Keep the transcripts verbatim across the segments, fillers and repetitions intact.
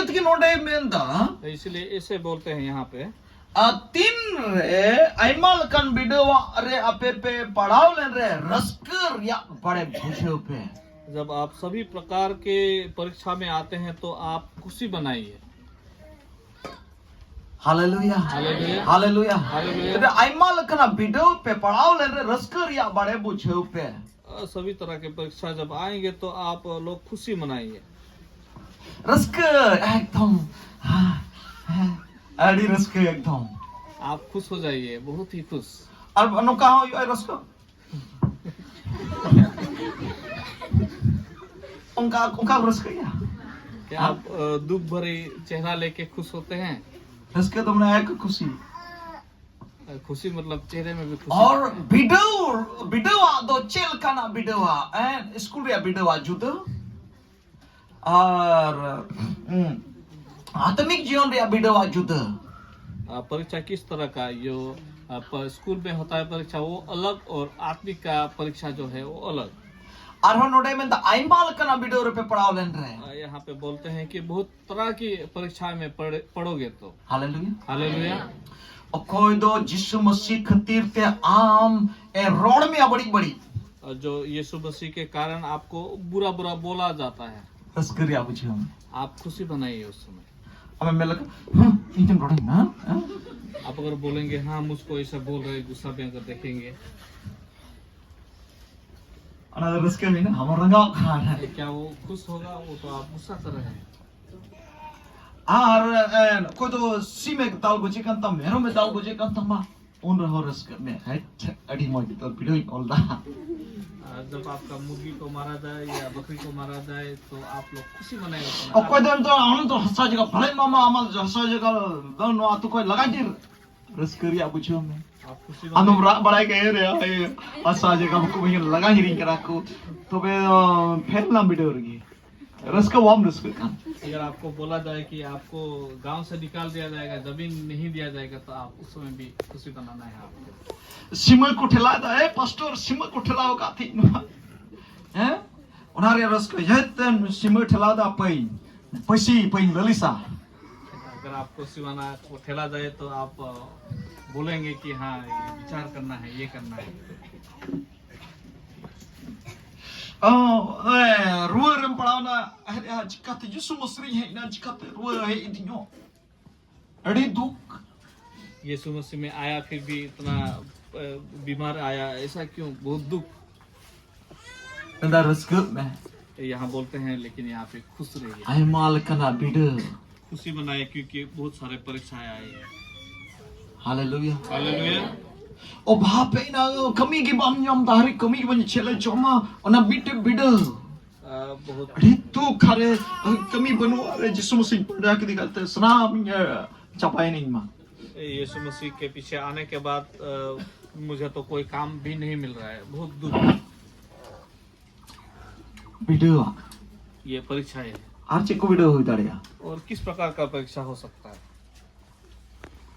ᱛᱮᱜᱮ ᱱᱚᱰᱮᱭ ᱢᱮᱱᱫᱟ, ᱤᱥᱤᱞᱤᱭᱮ ᱮᱥᱮ ᱵᱚᱞᱛᱮ ᱦᱮᱸ ᱭᱟᱦᱟᱸ ᱯᱮ, ᱟᱨ ᱛᱤᱱ ᱨᱮ ᱟᱭᱢᱟ ᱞᱮᱠᱟᱱ ᱵᱤᱰᱟᱹᱣᱟᱜ ᱨᱮ ᱟᱯᱮ ᱯᱮ ᱯᱟᱲᱟᱣ ᱞᱮᱱ ᱨᱮ ᱨᱟᱹᱥᱠᱟᱹ ᱨᱮᱭᱟᱜ ᱵᱟᱲᱮ ᱵᱩᱡᱷᱟᱹᱣ ᱯᱮ᱾ जब आप सभी प्रकार के परीक्षा में आते हैं तो आप खुशी मनाइए। ᱦᱟᱞᱮᱞᱩᱭᱟ᱾ ᱦᱟᱞᱮᱞᱩᱭᱟ᱾ ᱦᱟᱞᱮᱞᱩᱭᱟ᱾ ᱦᱟᱞᱮᱞᱩᱭᱟ᱾ ᱛᱚᱵᱮ ᱟᱭᱢᱟ ᱞᱮᱠᱟᱱᱟᱜ ᱵᱤᱰᱟᱹᱣ ᱯᱮ ᱯᱟᱲᱟᱣ ᱞᱮᱱ ᱨᱮ ᱨᱟᱹᱥᱠᱟᱹ ᱨᱮᱭᱟᱜ ᱵᱟᱲᱮ ᱵᱩᱡᱷᱟᱹᱣ ᱯᱮ᱾ अ, सभी तरह के परीक्षा जब आएंगे तो आप लोग खुशी मनाइए। ᱨᱟᱹᱥᱠᱟᱹ ᱮᱠᱫᱚᱢ᱾ ᱦᱮᱸ, ᱦᱮᱸ, ᱟᱹᱰᱤ ᱨᱟᱹᱥᱠᱟᱹ ᱮᱠᱫᱚᱢ᱾ आप खुश हो जाइए, बहुत ही खुश। ᱟᱨ ᱱᱚᱝᱠᱟ ᱦᱚᱸ ᱦᱩᱭᱩᱜᱼᱟ ᱨᱟᱹᱥᱠᱟᱹ᱾ ᱚᱱᱠᱟ, ᱚᱱᱠᱟ ᱠᱚ ᱨᱟᱹᱥᱠᱟᱹᱭᱟ᱾ क्या आप, अ, दुख भरी चेहरा लेके खुश होते हैं? ᱨᱟᱹᱥᱠᱟᱹ ᱫᱚ ᱢᱟᱱᱮ ᱟᱭ ᱠᱚ ᱠᱩᱥᱤ᱾ अ, खुशी मतलब चेहरे में भी खुशी। और ᱵᱤᱰᱟᱹᱣ, ᱵᱤᱰᱟᱹᱣᱟᱜ ᱫᱚ ᱪᱮᱫ ᱞᱮᱠᱟᱱᱟᱜ ᱵᱤᱰᱟᱹᱣᱟᱜ? ᱮ, ᱥᱠᱩᱞ ᱨᱮᱭᱟᱜ ᱵᱤᱰᱟᱹᱣᱟᱜ ᱡᱩᱫᱟᱹ᱾ ᱟᱨ, ᱦᱩᱸ, ᱟᱛᱢᱤᱠ ᱡᱤᱭᱚᱱ ᱨᱮᱭᱟᱜ ᱵᱤᱰᱟᱹᱣᱟᱜ ᱡᱩᱫᱟᱹ᱾ अ, परीक्षा किस तरह का, जो, अ, प-, स्कूल में होता है परीक्षा, वो अलग, और आत्मिक का परीक्षा जो है, वो अलग। ᱟᱨᱦᱚᱸ ᱱᱚᱰᱮ ᱢᱮᱱᱫᱟ, ᱟᱭᱢᱟ ᱞᱮᱠᱟᱱᱟᱜ ᱵᱤᱰᱟᱹᱣ ᱨᱮᱯᱮ ᱯᱟᱲᱟᱣ ᱞᱮᱱ ᱨᱮ᱾ अ, यहाँ पे बोलते हैं कि बहुत तरह की परीक्षा में पढ़-, पढ़ोगे तो। ᱦᱟᱞᱮᱞᱩᱭᱟ᱾ हालेलुया। ᱚᱠᱚᱭ ᱫᱚ ᱡᱤᱥᱩ ᱢᱟᱹᱥᱤ ᱠᱷᱟᱹᱛᱤᱨ ᱛᱮ ᱟᱢ ᱮ ᱨᱚᱲ ᱢᱮᱭᱟ ᱵᱟᱹᱲᱤᱡ ᱵᱟᱹᱲᱤᱡ᱾ और जो यीशु मसीह के कारण आपको बुरा बुरा बोला जाता है, ᱨᱟᱹᱥᱠᱟᱹ ᱨᱮᱭᱟᱜ ᱵᱩᱡᱷᱟᱹᱣ ᱢᱮ᱾ आप खुशी मनाइए उस समय। ᱟᱢᱮᱢ ᱢᱮᱱ ᱞᱮᱠᱟ, "ᱦᱩᱸ, ᱤᱧ ᱴᱷᱮᱱ ᱨᱚᱲ ᱢᱮ, ᱦᱮᱸ?" आप अगर बोलेंगे, "हाँ, मुझको ऐसा बोल रहे हैं," गुस्सा में अगर देखेंगे, ᱚᱱᱟ ᱫᱚ ᱨᱟᱹᱥᱠᱟᱹ ᱢᱮᱱᱟᱜᱼᱟ, ᱟᱢ ᱨᱟᱸᱜᱟᱣ ᱠᱟᱱᱟ᱾ क्या वो खुश होगा? वो तो आप गुस्सा कर रहे हैं। ᱟᱨ, ᱮ, ᱚᱠᱚᱭ ᱫᱚ ᱥᱤᱢᱮ ᱫᱟᱞ ᱜᱚᱡᱮ ᱠᱟᱱ ᱛᱟᱢ, ᱢᱮᱨᱚᱢᱮ ᱫᱟᱞ ᱜᱚᱡᱮ ᱠᱟᱱ ᱛᱟᱢᱟ, ᱩᱱ ᱨᱮᱦᱚᱸ ᱨᱟᱹᱥᱠᱟᱹ ᱢᱮ᱾ ᱦᱮᱴ, ᱟᱹᱰᱤ ᱢᱚᱡᱽ ᱱᱤᱛᱚᱜ ᱵᱷᱤᱰᱤᱭᱳᱧ ᱚᱞ ᱫᱟ᱾ ᱟᱨ ᱡᱚᱵ ᱟᱯᱠᱟ ᱢᱩᱨᱜᱤ ᱠᱚ ᱢᱟᱨᱟ ᱡᱟᱭ ᱭᱟ ᱵᱟᱠᱨᱤ ᱠᱚ ᱢᱟᱨᱟ ᱡᱟᱭ, ᱛᱚ ᱟᱯ ᱞᱳᱜ ᱠᱷᱩᱥᱤ ᱢᱟᱱᱟᱭᱮ ᱠᱟᱱᱟ᱾ ᱚᱠᱚᱭ ᱫᱚ ᱱᱤᱛᱚᱜ ᱟᱢ ᱫᱚ ᱦᱟᱥᱟ ᱡᱟᱭᱜᱟ ᱵᱟᱲᱟᱭ ᱢᱟᱢᱟ, ᱟᱢᱟᱜ ᱦᱟᱥᱟ ᱡᱟᱭᱜᱟ ᱫᱚ ᱱᱚᱣᱟ ᱟᱹᱛᱩ ᱠᱷᱚᱱ ᱞᱟᱜᱟ ᱧᱤᱨ᱾ ᱨᱟᱹᱥᱠᱟᱹ ᱨᱮᱭᱟᱜ ᱵᱩᱡᱷᱟᱹᱣ ᱢᱮ᱾ ᱟᱯ ᱠᱷᱩᱥᱤ ᱟᱢᱫᱚᱢ ᱢᱟᱱᱟᱭᱮ ᱨᱟᱜ ᱵᱟᱲᱟᱭ ᱠᱟᱱᱟ, ᱮ ᱨᱮ, ᱦᱟᱥᱟ ᱡᱟᱭᱜᱟ ᱵᱟᱠᱚ ᱤᱢᱟᱹᱧᱟ, ᱞᱟᱜᱟ ᱧᱤᱨᱤᱧ ᱠᱟᱱᱟ ᱠᱚ᱾ ᱛᱚᱵᱮ, ᱯᱷᱮᱞ ᱱᱟᱢ ᱵᱤᱰᱟᱹᱣ ᱨᱮᱜᱮ᱾ ᱨᱟᱹᱥᱠᱟᱹ ᱵᱟᱢ ᱨᱟᱹᱥᱠᱟᱹᱜ ᱠᱟᱱ᱾ अगर आपको बोला जाए कि आपको गांव से निकाल दिया जाएगा, जमीन नहीं दिया जाएगा, तो आप उस समय भी खुशी मनाना है आपको। ᱥᱤᱢᱟᱹ ᱠᱚ ᱴᱷᱮᱞᱟᱣ ᱮᱫᱟ, ᱮ ᱯᱟᱥᱴᱚᱨ, ᱥᱤᱢᱟᱹ ᱠᱚ ᱴᱷᱮᱞᱟᱣ ᱟᱠᱟᱫ ᱛᱤᱧ ᱱᱚᱣᱟ᱾ ᱦᱮᱸ? ᱚᱱᱟ ᱨᱮᱭᱟᱜ ᱨᱟᱹᱥᱠᱟᱹ, ᱡᱮᱦᱮᱛᱩ ᱥᱤᱢᱟᱹ ᱴᱷᱮᱞᱟᱣ ᱮᱫᱟ, ᱯᱟᱹᱭ᱾ ᱯᱟᱹᱥᱤ ᱯᱟᱹᱧ ᱞᱟᱹᱞᱤᱥᱟ᱾ अगर आपको सिवाना को ठेला जाए तो आप, अ, बोलेंगे कि हाँ, ये विचार करना है, ये करना है। ᱚ, ᱮ, ᱨᱩᱣᱟᱹ ᱨᱮᱢ ᱯᱟᱲᱟᱣᱱᱟ᱾ ᱟᱨᱮ, ᱪᱤᱠᱟᱹᱛᱮ ᱡᱤᱥᱩ ᱢᱟᱹᱥᱤ ᱨᱤᱧ ᱦᱮᱡ ᱮᱱᱟ, ᱪᱤᱠᱟᱹᱛᱮ ᱨᱩᱣᱟᱹ ᱦᱮᱡ ᱤᱫᱤᱧᱚᱜ? ᱟᱹᱰᱤ ᱫᱩᱠ᱾ यीशु मसीह में आया, फिर भी इतना, अ, बीमार आया, ऐसा क्यों? बहुत दुख। ᱢᱮᱱᱫᱟ, ᱨᱟᱹᱥᱠᱟᱹᱜ ᱢᱮ᱾ यहाँ बोलते हैं, लेकिन यहाँ पे खुश रहिए। ᱟᱭᱢᱟ ᱞᱮᱠᱟᱱᱟᱜ ᱵᱤᱰᱟᱹᱣ᱾ खुशी मनाइए, क्योंकि बहुत सारे परीक्षाएं आई हैं। ᱦᱟᱞᱮᱞᱩᱭᱟ᱾ हालेलुया। ᱚᱵᱷᱟᱵ ᱦᱮᱡ ᱮᱱᱟ, ᱠᱟᱹᱢᱤ ᱜᱮ ᱵᱟᱢ ᱧᱟᱢ ᱮᱫᱟ, ᱦᱟᱨᱤ ᱠᱟᱹᱢᱤ ᱜᱮ ᱵᱟᱹᱧ, ᱪᱮᱫ ᱞᱮ ᱡᱚᱢᱟ, ᱚᱱᱟ ᱢᱤᱫᱴᱮᱡ ᱵᱤᱰᱟᱹᱣ᱾ ᱟᱹᱰᱤ ᱫᱩᱠ ᱦᱟᱨᱮ, ᱠᱟᱹᱢᱤ ᱵᱟᱹᱱᱩᱜᱼᱟ ᱨᱮ, ᱡᱤᱥᱩ ᱢᱟᱹᱥᱤᱧ ᱯᱟᱸᱡᱟ ᱠᱮᱫᱮ ᱠᱟᱱᱛᱮ ᱥᱟᱱᱟᱢ ᱤᱧ, ᱮ, ᱪᱟᱵᱟᱭᱮᱱᱟᱹᱧ ᱢᱟ᱾ यीशु मसीह के पीछे आने के बाद, अ, मुझे तो कोई काम भी नहीं मिल रहा है। बहुत दुख। ᱵᱤᱰᱟᱹᱣᱟᱜ। ये परीक्षा है। ᱟᱨ ᱪᱮᱫ ᱠᱚ ᱵᱤᱰᱟᱹᱣ ᱦᱩᱭ ᱫᱟᱲᱮᱭᱟᱜᱼᱟ? और किस प्रकार का परीक्षा हो सकता है?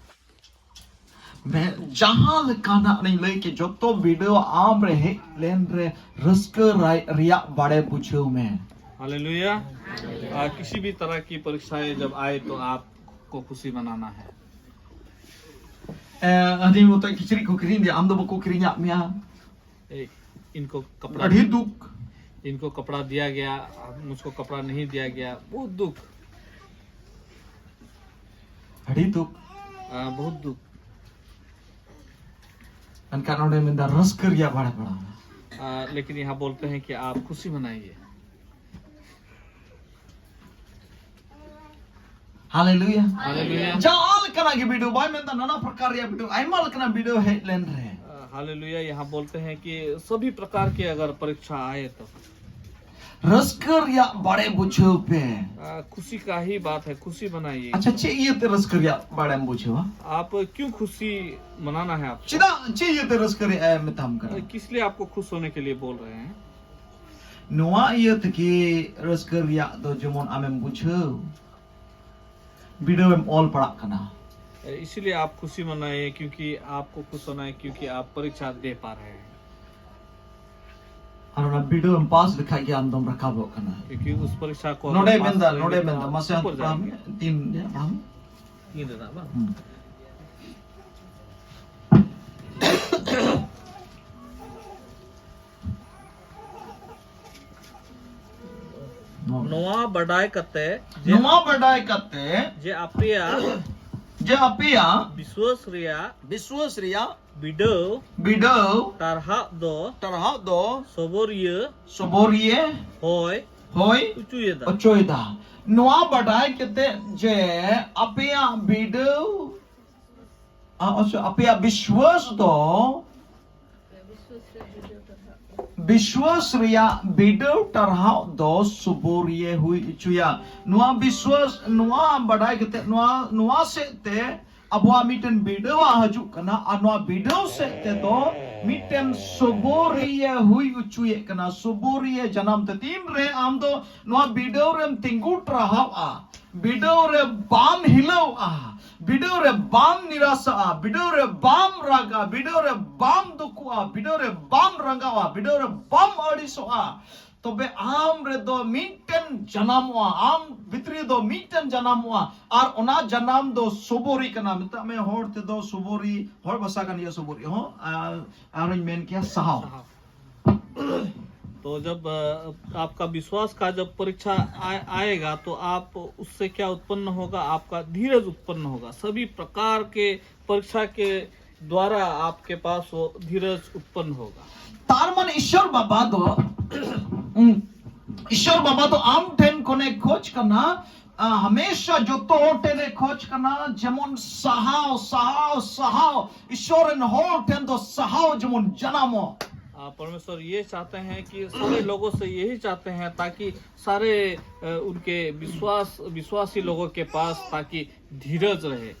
ᱢᱮ-, ᱡᱟᱦᱟᱸ ᱞᱮᱠᱟᱱᱟᱜ ᱞᱤᱧ ᱞᱟᱹᱭ ᱠᱮᱫ, ᱡᱚᱛᱚ ᱵᱤᱰᱟᱹᱣ ᱟᱢ ᱨᱮ ᱦᱮᱡ ᱞᱮᱱ ᱨᱮ, ᱨᱟᱹᱥᱠᱟᱹ ᱨᱟᱭ-, ᱨᱮᱭᱟᱜ ᱵᱟᱲᱮ ᱵᱩᱡᱷᱟᱹᱣ ᱢᱮ᱾ हालेलुया। आ, किसी भी तरह की परीक्षाएं जब आए तो आपको खुशी मनाना है। ᱮ, ᱟᱹᱰᱤ ᱢᱚᱛᱚᱡ ᱠᱤᱪᱨᱤᱡ ᱠᱚ ᱠᱤᱨᱤᱧ ᱫᱮ, ᱟᱢ ᱫᱚ ᱵᱟᱠᱚ ᱠᱤᱨᱤᱧᱟᱜ ᱢᱮᱭᱟ᱾ ए, इनको कपड़ा, ᱟᱹᱰᱤ ᱫᱩᱠ᱾ इनको कपड़ा दिया गया, मुझको कपड़ा नहीं दिया गया, बहुत दुख। ᱟᱹᱰᱤ ᱫᱩᱠ᱾ आ, बहुत दुख। ᱮᱱᱠᱷᱟᱱ ᱱᱚᱰᱮ ᱢᱮᱱᱫᱟ ᱨᱟᱹᱥᱠᱟᱹ ᱨᱮᱭᱟᱜ ᱵᱟᱲᱮ ᱯᱟᱲᱟᱣ᱾ आ, लेकिन यहाँ बोलते हैं कि आप खुशी मनाइए। ᱦᱟᱞᱮᱞᱩᱭᱟ᱾ हालेलुया। ᱡᱟᱦᱟᱸ ᱞᱮᱠᱟᱱᱟᱜ ᱜᱮ ᱵᱤᱰᱟᱹᱣ, ᱵᱟᱭ ᱢᱮᱱᱫᱟ ᱱᱟᱱᱟ ᱯᱨᱚᱠᱟᱨ ᱨᱮᱭᱟᱜ ᱵᱤᱰᱟᱹᱣ, ᱟᱭᱢᱟ ᱞᱮᱠᱟᱱᱟᱜ ᱵᱤᱰᱟᱹᱣ ᱦᱮᱡ ᱞᱮᱱ ᱨᱮ᱾ हालेलुया। यहाँ बोलते हैं कि सभी प्रकार के अगर परीक्षा आए तो। ᱨᱟᱹᱥᱠᱟᱹ ᱨᱮᱭᱟᱜ ᱵᱟᱲᱮ ᱵᱩᱡᱷᱟᱹᱣ ᱯᱮ᱾ आ, खुशी का ही बात है, खुशी मनाइए। ᱟᱪᱪᱷᱟ, ᱪᱮᱫ ᱤᱭᱟᱹᱛᱮ ᱨᱟᱹᱥᱠᱟᱹ ᱨᱮᱭᱟᱜ ᱵᱟᱲᱮᱢ ᱵᱩᱡᱷᱟᱹᱣᱟ? आप क्यों खुशी मनाना है आपको? ᱪᱮᱫᱟᱜ, ᱪᱮᱫ ᱤᱭᱟᱹᱛᱮ ᱨᱟᱹᱥᱠᱟᱹ ᱨᱮᱭᱟᱜ ᱮ ᱢᱮᱛᱟᱢ ᱠᱟᱱᱟ? किस लिए आपको खुश होने के लिए बोल रहे हैं? ᱱᱚᱣᱟ ᱤᱭᱟᱹ ᱛᱮᱜᱮ ᱨᱟᱹᱥᱠᱟᱹ ᱨᱮᱭᱟᱜ ᱫᱚ ᱡᱮᱢᱚᱱ ᱟᱢᱮᱢ ᱵᱩᱡᱷᱟᱹᱣ, ᱵᱤᱰᱟᱹᱣ ᱮᱢ ᱚᱞ ᱯᱟᱲᱟᱜ ᱠᱟᱱᱟ᱾ इसीलिए आप खुशी मनाइए, क्योंकि आपको खुश होना है, क्योंकि आप परीक्षा दे पा रहे हैं। ᱟᱨ ᱚᱱᱟ ᱵᱤᱰᱟᱹᱣ ᱮᱢ ᱯᱟᱥ ᱞᱮᱠᱷᱟᱡ ᱜᱮ ᱟᱢ ᱫᱚᱢ ᱨᱟᱠᱟᱵᱚᱜ ᱠᱟᱱᱟ᱾ ᱱᱚᱰᱮ ᱢᱮᱱᱫᱟ, ᱱᱚᱰᱮ ᱢᱮᱱᱫᱟ, ᱢᱟᱥᱮ ᱯᱟᱲᱦᱟᱣ ᱢᱮ, ᱛᱤᱱ ᱨᱮᱭᱟᱜ ᱯᱟᱲᱦᱟᱣ ᱢᱮ᱾ ᱱᱚᱣᱟ ᱵᱟᱰᱟᱭ ᱠᱟᱛᱮ ᱡᱮ ᱱᱚᱣᱟ ᱵᱟᱰᱟᱭ ᱠᱟᱛᱮ ᱡᱮ ᱟᱯᱮᱭᱟᱜ ᱡᱮ ᱟᱯᱮᱭᱟᱜ ᱵᱤᱥᱣᱟᱥ ᱨᱮᱭᱟᱜ ᱵᱤᱥᱣᱟᱥ ᱨᱮᱭᱟᱜ ᱵᱤᱰᱟᱹᱣ ᱵᱤᱰᱟᱹᱣ ᱴᱟᱨᱦᱟᱣ ᱫᱚ ᱴᱟᱨᱦᱟᱣ ᱫᱚ ᱥᱚᱵᱚᱨᱤᱭᱟᱹ ᱥᱚᱵᱚᱨᱤᱭᱟᱹ ᱦᱚᱭ ᱦᱚᱭ ᱚᱪᱚᱭᱮᱫᱟ᱾ ᱚᱪᱚᱭᱮᱫᱟ᱾ ᱱᱚᱣᱟ ᱵᱟᱰᱟᱭ ᱠᱟᱛᱮ ᱡᱮ ᱟᱯᱮᱭᱟᱜ ᱵᱤᱰᱟᱹᱣ, ᱟ, ᱚᱪᱚ-, ᱟᱯᱮᱭᱟᱜ ᱵᱤᱥᱣᱟᱥ ᱫᱚ ᱵᱤᱥᱣᱟᱥ ᱨᱮᱭᱟᱜ ᱵᱤᱰᱟᱹᱣ ᱴᱟᱨᱦᱟᱣ ᱫᱚ ᱥᱚᱵᱚᱨᱤᱭᱟᱹ ᱦᱩᱭ ᱚᱪᱚᱭᱟ᱾ ᱱᱚᱣᱟ ᱵᱤᱥᱣᱟᱥ, ᱱᱚᱣᱟ ᱵᱟᱰᱟᱭ ᱠᱟᱛᱮ, ᱱᱚᱣᱟ, ᱱᱚᱣᱟ ᱥᱮᱫ ᱛᱮ ᱟᱵᱚᱣᱟᱜ ᱢᱤᱫᱴᱮᱱ ᱵᱤᱰᱟᱹᱣ ᱦᱤᱡᱩᱜ ᱠᱟᱱᱟ, ᱟᱨ ᱱᱚᱣᱟ ᱵᱤᱰᱟᱹᱣ ᱥᱮᱫ ᱛᱮᱫᱚ ᱢᱤᱫᱴᱮᱱ ᱥᱚᱵᱚᱨᱤᱭᱟᱹ ᱦᱩᱭ ᱚᱪᱚᱭᱮᱫ ᱠᱟᱱᱟ, ᱥᱚᱵᱚᱨᱤᱭᱟᱹ ᱡᱟᱱᱟᱢ ᱛᱮ᱾ ᱛᱤᱱᱨᱮ ᱟᱢ ᱫᱚ ᱱᱚᱣᱟ ᱵᱤᱰᱟᱹᱣ ᱨᱮᱢ ᱛᱤᱸᱜᱩ ᱴᱟᱨᱦᱟᱣᱼᱟ, ᱵᱤᱰᱟᱹᱣ ᱨᱮ ᱵᱟᱢ ᱦᱤᱞᱟᱹᱣᱼᱟ, ᱵᱤᱰᱟᱹᱣ ᱨᱮ ᱵᱟᱢ ᱱᱤᱨᱟᱥᱟᱜᱼᱟ, ᱵᱤᱰᱟᱹᱣ ᱨᱮ ᱵᱟᱢ ᱨᱟᱜᱟ, ᱵᱤᱰᱟᱹᱣ ᱨᱮ ᱵᱟᱢ ᱫᱩᱠᱩᱜᱼᱟ, ᱵᱤᱰᱟᱹᱣ ᱨᱮ ᱵᱟᱢ ᱨᱟᱸᱜᱟᱣᱟ, ᱵᱤᱰᱟᱹᱣ ᱨᱮ ᱵᱟᱢ ᱟᱹᱲᱤᱥᱚᱜᱼᱟ, ᱛᱚᱵᱮ ᱟᱢ ᱨᱮᱫᱚ ᱢᱤᱫᱴᱮᱱ ᱡᱟᱱᱟᱢᱚᱜᱼᱟ, ᱟᱢ ᱵᱷᱤᱛᱨᱤ ᱫᱚ ᱢᱤᱫᱴᱮᱱ ᱡᱟᱱᱟᱢᱚᱜᱼᱟ, ᱟᱨ ᱚᱱᱟ ᱡᱟᱱᱟᱢ ᱫᱚ ᱥᱚᱵᱚᱨᱤ ᱠᱟᱱᱟ᱾ ᱢᱮᱛᱟᱜ ᱢᱮ, ᱦᱚᱲ ᱛᱮᱫᱚ ᱥᱚᱵᱚᱨᱤ, ᱦᱚᱲ ᱵᱷᱟᱥᱟ ᱠᱟᱱ ᱜᱮᱭᱟ ᱥᱚᱵᱚᱨᱤ ᱦᱚᱸ, ᱟᱨ, ᱟᱨᱤᱧ ᱢᱮᱱ ᱠᱮᱭᱟ ᱥᱟᱦᱟᱣ᱾ ᱥᱟᱦᱟᱣ᱾ तो जब, अ, आपका विश्वास का जब परीक्षा आ-, आएगा, तो आप, उससे क्या उत्पन्न होगा? आपका धीरज उत्पन्न होगा। सभी प्रकार के परीक्षा के द्वारा आपके पास वो धीरज उत्पन्न होगा। ᱛᱟᱨ ᱢᱟᱱᱮ ᱤᱥᱚᱨ ᱵᱟᱵᱟ ᱫᱚ, ᱩᱸ, ᱤᱥᱚᱨ ᱵᱟᱵᱟ ᱫᱚ ᱟᱢ ᱴᱷᱮᱱ ᱠᱷᱚᱱᱮ ᱠᱷᱚᱡ ᱠᱟᱱᱟ, ᱟ, ᱦᱟᱢᱮᱥᱟ ᱡᱚᱛᱚ ᱦᱚᱲ ᱴᱷᱮᱱᱮ ᱠᱷᱚᱡ ᱠᱟᱱᱟ, ᱡᱮᱢᱚᱱ ᱥᱟᱦᱟᱣ, ᱥᱟᱦᱟᱣ, ᱥᱟᱦᱟᱣ᱾ ᱤᱥᱚᱨ ᱨᱮᱱ ᱦᱚᱲ ᱴᱷᱮᱱ ᱫᱚ ᱥᱟᱦᱟᱣ ᱡᱮᱢᱚᱱ ᱡᱟᱱᱟᱢᱚᱜ᱾ आ, परमेश्वर ये चाहते हैं कि सारे लोगों से यही चाहते हैं, ताकि सारे, अ, उनके विश्वास, विश्वासी लोगों के पास ताकि धीरज रहे।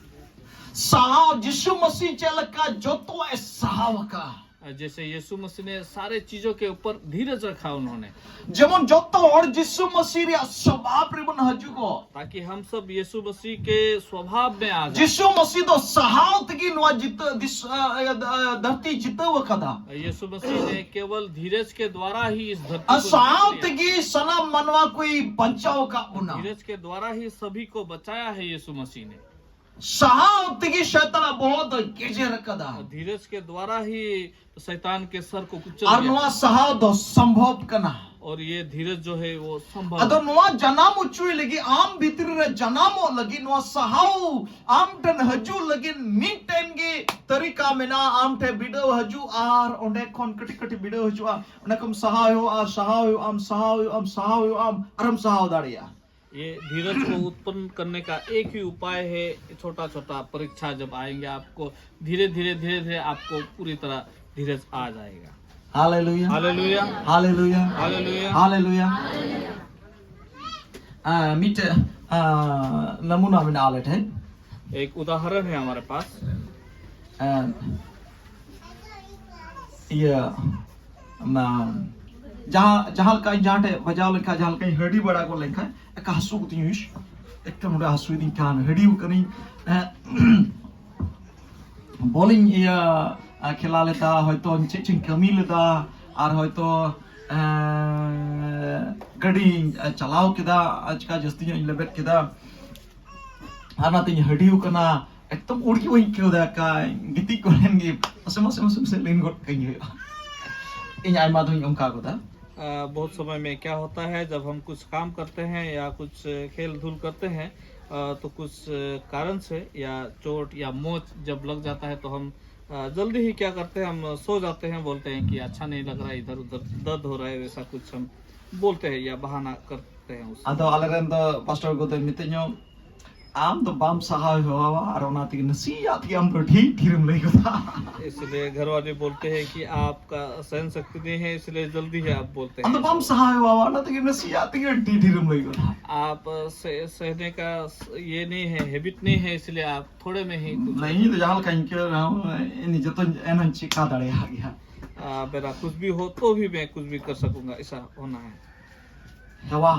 ᱥᱟᱦᱟᱣ, ᱡᱤᱥᱩ ᱢᱟᱹᱥᱤ ᱪᱮᱫ ᱞᱮᱠᱟ ᱡᱚᱛᱚᱣᱟᱜ ᱮ ᱥᱟᱦᱟᱣ ᱟᱠᱟᱫᱼᱟ᱾ जैसे यीशु मसीह ने सारे चीजों के ऊपर धीरज रखा उन्होंने। ᱡᱮᱢᱚᱱ ᱡᱚᱛᱚ ᱦᱚᱲ ᱡᱤᱥᱩ ᱢᱟᱹᱥᱤ ᱨᱮᱭᱟᱜ ᱥᱚᱵᱷᱟᱵ ᱨᱮᱵᱚᱱ ᱦᱤᱡᱩᱜᱚᱜ᱾ ताकि हम सब यीशु मसीह के स्वभाव में आ जाए। ᱡᱤᱥᱩ ᱢᱟᱹᱥᱤ ᱫᱚ ᱥᱟᱦᱟᱣ ᱛᱮᱜᱮ ᱱᱚᱣᱟ ᱡᱤᱛᱟᱹ ᱫᱤᱥ- ᱟ, ᱟ, ᱟ, ᱫᱷᱟᱹᱨᱛᱤ ᱡᱤᱛᱟᱹᱣ ᱟᱠᱟᱫᱟ᱾ यीशु मसीह ने केवल धीरज के द्वारा ही इस धरती ᱟᱨ को ᱥᱟᱦᱟᱣ जीत लिया। ᱛᱮᱜᱮ ᱥᱟᱱᱟᱢ ᱢᱟᱱᱣᱟ ᱠᱚᱭ ᱵᱟᱧᱪᱟᱣ ᱟᱠᱟᱫ ᱵᱚᱱᱟ᱾ धीरज के द्वारा ही सभी को बचाया है यीशु मसीह ने। ᱥᱟᱦᱟᱣ ᱛᱮᱜᱮ ᱥᱟᱭᱛᱟᱱᱟᱜ ᱵᱚᱦᱚᱜ ᱫᱚᱭ ᱜᱮᱡᱮᱨ ᱟᱠᱟᱫᱟ᱾ धीरज के द्वारा ही शैतान के सर को कुचल ᱟᱨ दिया। ᱱᱚᱣᱟ ᱥᱟᱦᱟᱣ ᱫᱚ ᱥᱚᱢᱵᱷᱚᱵ ᱠᱟᱱᱟ᱾ और ये धीरज जो है वो संभव ᱟᱫᱚ है। ᱱᱚᱣᱟ ᱡᱟᱱᱟᱢ ᱦᱚᱪᱚᱭ ᱞᱟᱹᱜᱤᱫ, ᱟᱢ ᱵᱷᱤᱛᱨᱤ ᱨᱮ ᱡᱟᱱᱟᱢᱚᱜ ᱞᱟᱹᱜᱤᱫ, ᱱᱚᱣᱟ ᱥᱟᱦᱟᱣ ᱟᱢ ᱴᱷᱮᱱ ᱦᱤᱡᱩᱜ ᱞᱟᱹᱜᱤᱫ ᱢᱤᱫᱴᱮᱱ ᱜᱮ ᱛᱟᱹᱨᱤᱠᱟ ᱢᱮᱱᱟᱜᱼᱟ᱾ ᱟᱢ ᱴᱷᱮᱱ ᱵᱤᱰᱟᱹᱣ ᱦᱤᱡᱩᱜ ᱟᱨ ᱚᱸᱰᱮ ᱠᱷᱚᱱ ᱠᱟᱹᱴᱤᱡ ᱠᱟᱹᱴᱤᱡ ᱵᱤᱰᱟᱹᱣ ᱦᱤᱡᱩᱜᱼᱟ᱾ ᱚᱸᱰᱮ ᱠᱷᱚᱱ ᱥᱟᱦᱟᱣ ᱦᱩᱭᱩᱜᱼᱟ, ᱥᱟᱦᱟᱣ ᱦᱩᱭᱩᱜᱼᱟ, ᱟᱢ ᱥᱟᱦᱟᱣ ᱦᱩᱭᱩᱜᱼᱟ, ᱟᱢ ᱥᱟᱦᱟᱣ ᱦᱩᱭᱩᱜᱼᱟ, ᱟᱢ ᱟᱨᱮᱢ ᱥᱟᱦᱟᱣ ᱫᱟᱲᱮᱭᱟᱜᱼᱟ᱾ ये धीरज को उत्पन्न करने का एक ही उपाय है, छोटा छोटा परीक्षा जब आएंगे आपको, धीरे धीरे धीरे धीरे आपको पूरी तरह धीरज आ जाएगा। ᱦᱟᱞᱮᱞᱩᱭᱟ᱾ हालेलुया। ᱦᱟᱞᱮᱞᱩᱭᱟ᱾ हालेलुया। ᱦᱟᱞᱮᱞᱩᱭᱟ᱾ ᱟᱨ ᱢᱤᱫᱴᱮᱡ ᱟᱨ ᱱᱟᱢᱩᱱᱟ ᱢᱮᱱᱟᱜᱼᱟ ᱟᱞᱮ ᱴᱷᱮᱱ᱾ एक उदाहरण है हमारे पास। ᱟᱨ ᱤᱭᱟᱹ ᱚᱱᱟ ᱡᱟᱦᱟᱸ ᱡᱟᱦᱟᱸ ᱞᱮᱠᱟ ᱤᱧ ᱡᱟᱦᱟᱸ ᱴᱷᱮᱡ ᱵᱟᱡᱟᱣ ᱞᱮᱱᱠᱷᱟᱱ, ᱡᱟᱦᱟᱸ ᱞᱮᱠᱟᱧ ᱦᱟᱹᱰᱤ ᱵᱟᱲᱟ ᱜᱚᱫ ᱞᱮᱱᱠᱷᱟᱱ, ᱮᱠᱟ ᱦᱟᱹᱥᱩ ᱜᱚᱫᱤᱧ ᱦᱩᱭᱩᱜ᱾ ᱮᱠᱫᱚᱢ ᱱᱚᱰᱮ ᱦᱟᱹᱥᱩᱭᱤᱫᱤᱧ ᱠᱟᱱ, ᱦᱟᱹᱰᱤ ᱠᱟᱹᱱᱟᱹᱧ᱾ ᱵᱚᱞᱤᱧ ᱤᱭᱟᱹ ᱠᱷᱮᱞᱟ ᱞᱮᱫᱟ, ᱦᱚᱭᱛᱳ ᱪᱮᱫ ᱪᱚᱧ ᱠᱟᱹᱢᱤ ᱞᱮᱫᱟ, ᱟᱨ ᱦᱚᱭᱛᱳ ᱜᱟᱹᱰᱤᱧ ᱪᱟᱞᱟᱣ ᱠᱮᱫᱟ, ᱟᱪᱠᱟ ᱡᱟᱹᱥᱛᱤ ᱧᱚᱜ ᱤᱧ ᱞᱮᱵᱮᱫ ᱠᱮᱫᱟ, ᱟᱨ ᱚᱱᱟᱛᱤᱧ ᱦᱟᱹᱰᱤᱣ ᱠᱟᱱᱟ᱾ ᱮᱠᱫᱚᱢ ᱩᱲᱜᱤ ᱵᱟᱹᱧ ᱟᱹᱭᱠᱟᱹᱣ ᱫᱟ, ᱠᱟ ᱜᱤᱛᱤᱡ ᱠᱚᱨᱮᱱ ᱜᱮ ᱢᱟᱥᱮ ᱢᱟᱥᱮ ᱢᱟᱥᱮ ᱢᱟᱥᱮ ᱞᱤᱱ ᱜᱚᱫ ᱠᱟᱹᱧ ᱦᱩᱭᱩᱜᱼᱟ᱾ ᱤᱧ ᱟᱭᱢᱟ ᱫᱷᱟᱣ ᱤᱧ ᱚᱱᱠᱟ ᱠᱟᱫᱟ᱾ अ, बहुत समय में क्या होता है, जब हम कुछ काम करते हैं या कुछ खेल धूल करते हैं, अ, तो कुछ कारण से या चोट या मोच जब लग जाता है, तो हम अ, जल्दी ही क्या करते हैं, हम सो जाते हैं, बोलते हैं कि अच्छा नहीं लग रहा है, इधर उधर दर्द हो रहा है, वैसा कुछ हम बोलते हैं या बहाना करते हैं उससे। ᱟᱫᱚ ᱟᱞᱮᱨᱮᱱ ᱫᱚ ᱯᱟᱥᱴᱚᱨ ᱠᱚᱫᱚ ᱢᱤᱛᱟᱹᱧᱟ, ᱟᱢ ᱫᱚ ᱵᱟᱢ ᱥᱟᱦᱟᱣ ᱦᱮᱣᱟᱣᱟ, ᱟᱨ ᱚᱱᱟ ᱛᱮᱜᱮ ᱱᱟᱥᱮᱭᱟᱜ ᱛᱮᱜᱮ ᱟᱢ ᱫᱚ ᱰᱷᱮᱨ ᱰᱷᱮᱨᱮᱢ ᱞᱟᱹᱭ ᱜᱚᱫᱟ᱾ इसलिए घर वाले बोलते हैं कि आपका सहन शक्ति नहीं है, इसलिए जल्दी ही आप बोलते ᱟᱢ ᱫᱚ हैं। ᱵᱟᱢ ᱥᱟᱦᱟᱣ ᱦᱮᱣᱟᱣᱟ, ᱚᱱᱟ ᱛᱮᱜᱮ ᱱᱟᱥᱮᱭᱟᱜ ᱛᱮᱜᱮ ᱰᱷᱮᱨ ᱰᱷᱮᱨᱮᱢ ᱞᱟᱹᱭ ᱜᱚᱫᱟ᱾ आप सह, सहने का स- ये नहीं है, हैबिट नहीं है, इसलिए आप थोड़े में ही कुछ ᱤᱧ ᱫᱚ ᱡᱟᱦᱟᱸ ᱞᱮᱠᱟᱧ ᱟᱹᱭᱠᱟᱹᱣ ᱨᱮᱦᱚᱸ, ᱤᱧ ᱡᱚᱛᱚᱧ ᱮᱱᱦᱚᱸᱧ ᱪᱮᱠᱟ ᱫᱟᱲᱮᱭᱟᱜ ᱜᱮᱭᱟ᱾ आ, मेरा कुछ भी हो तो भी मैं कुछ भी कर सकूंगा, ऐसा होना है। ᱦᱮᱣᱟ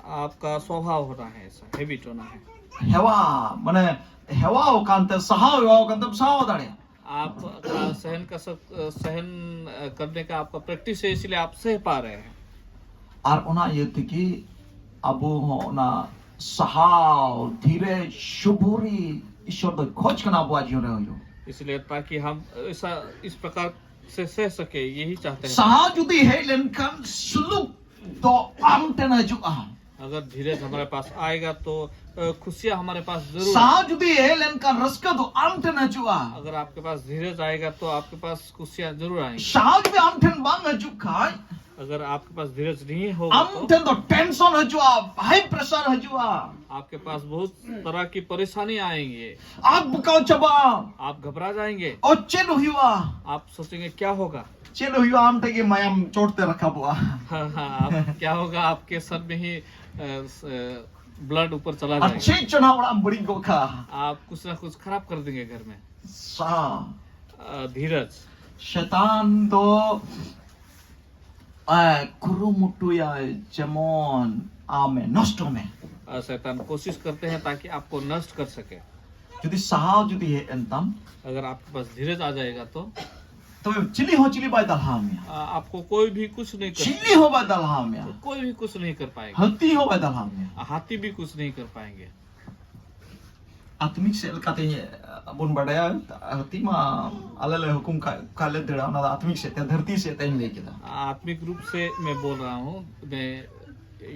आपका स्वभाव होना है, ऐसा हैबिट होना है। ᱦᱮᱣᱟ ᱢᱟᱱᱮ ᱦᱮᱣᱟ ᱟᱠᱟᱱ ᱛᱮ, ᱥᱟᱦᱟᱣ ᱦᱮᱣᱟ ᱟᱠᱟᱱ ᱛᱮᱢ ᱥᱟᱦᱟᱣ ᱫᱟᱲᱮᱭᱟᱜᱼᱟ᱾ आपका सहन का सब, सहन करने का आपका प्रैक्टिस है, इसलिए आप सह पा रहे हैं। ᱟᱨ ᱚᱱᱟ ᱤᱭᱟᱹ ᱛᱮᱜᱮ ᱟᱵᱚ ᱦᱚᱸ ᱚᱱᱟ ᱥᱟᱦᱟᱣ, ᱫᱷᱤᱨᱮᱡᱽ, ᱥᱚᱵᱩᱨᱤ ᱤᱥᱚᱨ ᱫᱚᱭ ᱠᱷᱚᱡᱽ ᱠᱟᱱᱟ ᱟᱵᱚᱣᱟᱜ ᱡᱤᱭᱚᱱ ᱨᱮ ᱦᱩᱭᱩᱜ᱾ इसलिए ताकि हम ऐसा इस प्रकार से सह सके, यही चाहते हैं। ᱥᱟᱦᱟᱣ ᱡᱩᱫᱤ ᱦᱮᱡ ᱞᱮᱱᱠᱷᱟᱱ ᱥᱩᱞᱩᱠ ᱫᱚ ᱟᱢ ᱴᱷᱮᱱ ᱦᱤᱡᱩᱜᱼᱟ᱾ अगर धीरज हमारे पास आएगा तो अ, खुशियां हमारे पास जरूर। ᱥᱟᱦᱟᱣ ᱡᱩᱫᱤ ᱦᱮᱡ ᱞᱮᱱᱠᱷᱟᱱ ᱨᱟᱹᱥᱠᱟᱹ ᱫᱚ ᱟᱢ ᱴᱷᱮᱱ ᱦᱤᱡᱩᱜᱼᱟ᱾ अगर आपके पास धीरज आएगा तो आपके पास खुशियां जरूर आएंगी। ᱥᱟᱦᱟᱣ ᱡᱩᱫᱤ ᱟᱢ ᱴᱷᱮᱱ ᱵᱟᱝ ᱦᱤᱡᱩᱜ ᱠᱷᱟᱡ, अगर आपके पास धीरज नहीं होगा ᱟᱢ तो ᱴᱷᱮᱱ ᱫᱚ ᱴᱮᱱᱥᱚᱱ ᱦᱤᱡᱩᱜᱼᱟ, ᱦᱟᱭ ᱯᱨᱮᱥᱟᱨ ᱦᱤᱡᱩᱜᱼᱟ, आपके पास बहुत तरह की परेशानी आएंगे। ᱟᱢ ᱵᱚᱠᱟᱣ ᱪᱟᱵᱟᱜᱼᱟ᱾ आप घबरा जाएंगे। ᱚ, ᱪᱮᱫ ᱦᱩᱭᱩᱜᱼᱟ? आप सोचेंगे क्या होगा। ᱪᱮᱫ ᱦᱩᱭᱩᱜᱼᱟ? ᱟᱢ ᱴᱷᱮᱱ ᱜᱮ ᱢᱟᱭᱟᱢ ᱪᱚᱴ ᱛᱮ ᱨᱟᱠᱟᱵᱚᱜᱼᱟ᱾ हाँ, हाँ, आप, क्या होगा, आपके सर में ही ब्लड ऊपर चला ᱟᱨ जाएगा। ᱪᱮᱫ ᱪᱚ ᱱᱟᱦᱟᱜ ᱚᱲᱟᱜ ᱮᱢ ᱵᱟᱹᱲᱤᱡ ᱜᱚᱫ ᱠᱟᱜᱼᱟ᱾ आप कुछ ना कुछ खराब कर देंगे घर में। ᱥᱟ अ, धीरज। ᱥᱮᱛᱟᱱ ᱫᱚ ᱮ, ᱠᱩᱨᱩᱢᱩᱴᱩᱭᱟᱭ ᱡᱮᱢᱚᱱ ᱟᱢᱮ ᱱᱚᱥᱴᱚ ᱢᱮ᱾ अ, शैतान कोशिश करते हैं ताकि आपको नष्ट कर सके। ᱡᱩᱫᱤ ᱥᱟᱦᱟᱣ ᱡᱩᱫᱤ ᱦᱮᱡ ᱮᱱ ᱛᱟᱢ, अगर आपके पास धीरज आ जाएगा तो ᱛᱚᱵᱮ ᱪᱤᱞᱤ ᱦᱚᱸ ᱪᱤᱞᱤ ᱵᱟᱭ ᱫᱟᱞᱦᱟᱣ ᱢᱮᱭᱟ᱾ अ, आपको कोई भी कुछ नहीं कर ᱪᱤᱞᱤ ᱦᱚᱸ ᱵᱟᱭ ᱫᱟᱞᱦᱟᱣ ᱢᱮᱭᱟ᱾ कोई भी कुछ नहीं कर पाएगा। ᱦᱟᱹᱛᱤ ᱦᱚᱸ ᱵᱟᱭ ᱫᱟᱞᱦᱟᱣ ᱢᱮᱭᱟ᱾ हाथी भी कुछ नहीं कर पाएंगे। ᱟᱛᱢᱤᱠ ᱥᱮᱫ ᱞᱮᱠᱟᱛᱮ ᱵᱚᱱ ᱵᱟᱰᱟᱭᱟ, ᱦᱟᱹᱛᱤ ᱢᱟ ᱟᱞᱮ ᱞᱮ ᱦᱩᱠᱩᱢ ᱠᱷᱟᱡ ᱚᱠᱟ ᱞᱮ ᱫᱟᱹᱲᱟ, ᱚᱱᱟ ᱫᱚ ᱟᱛᱢᱤᱠ ᱥᱮᱫ ᱛᱮ, ᱫᱷᱟᱹᱨᱛᱤ ᱥᱮᱫ ᱛᱮᱧ ᱞᱟᱹᱭ ᱠᱮᱫᱟ᱾ आत्मिक रूप से मैं बोल रहा हूँ, मैं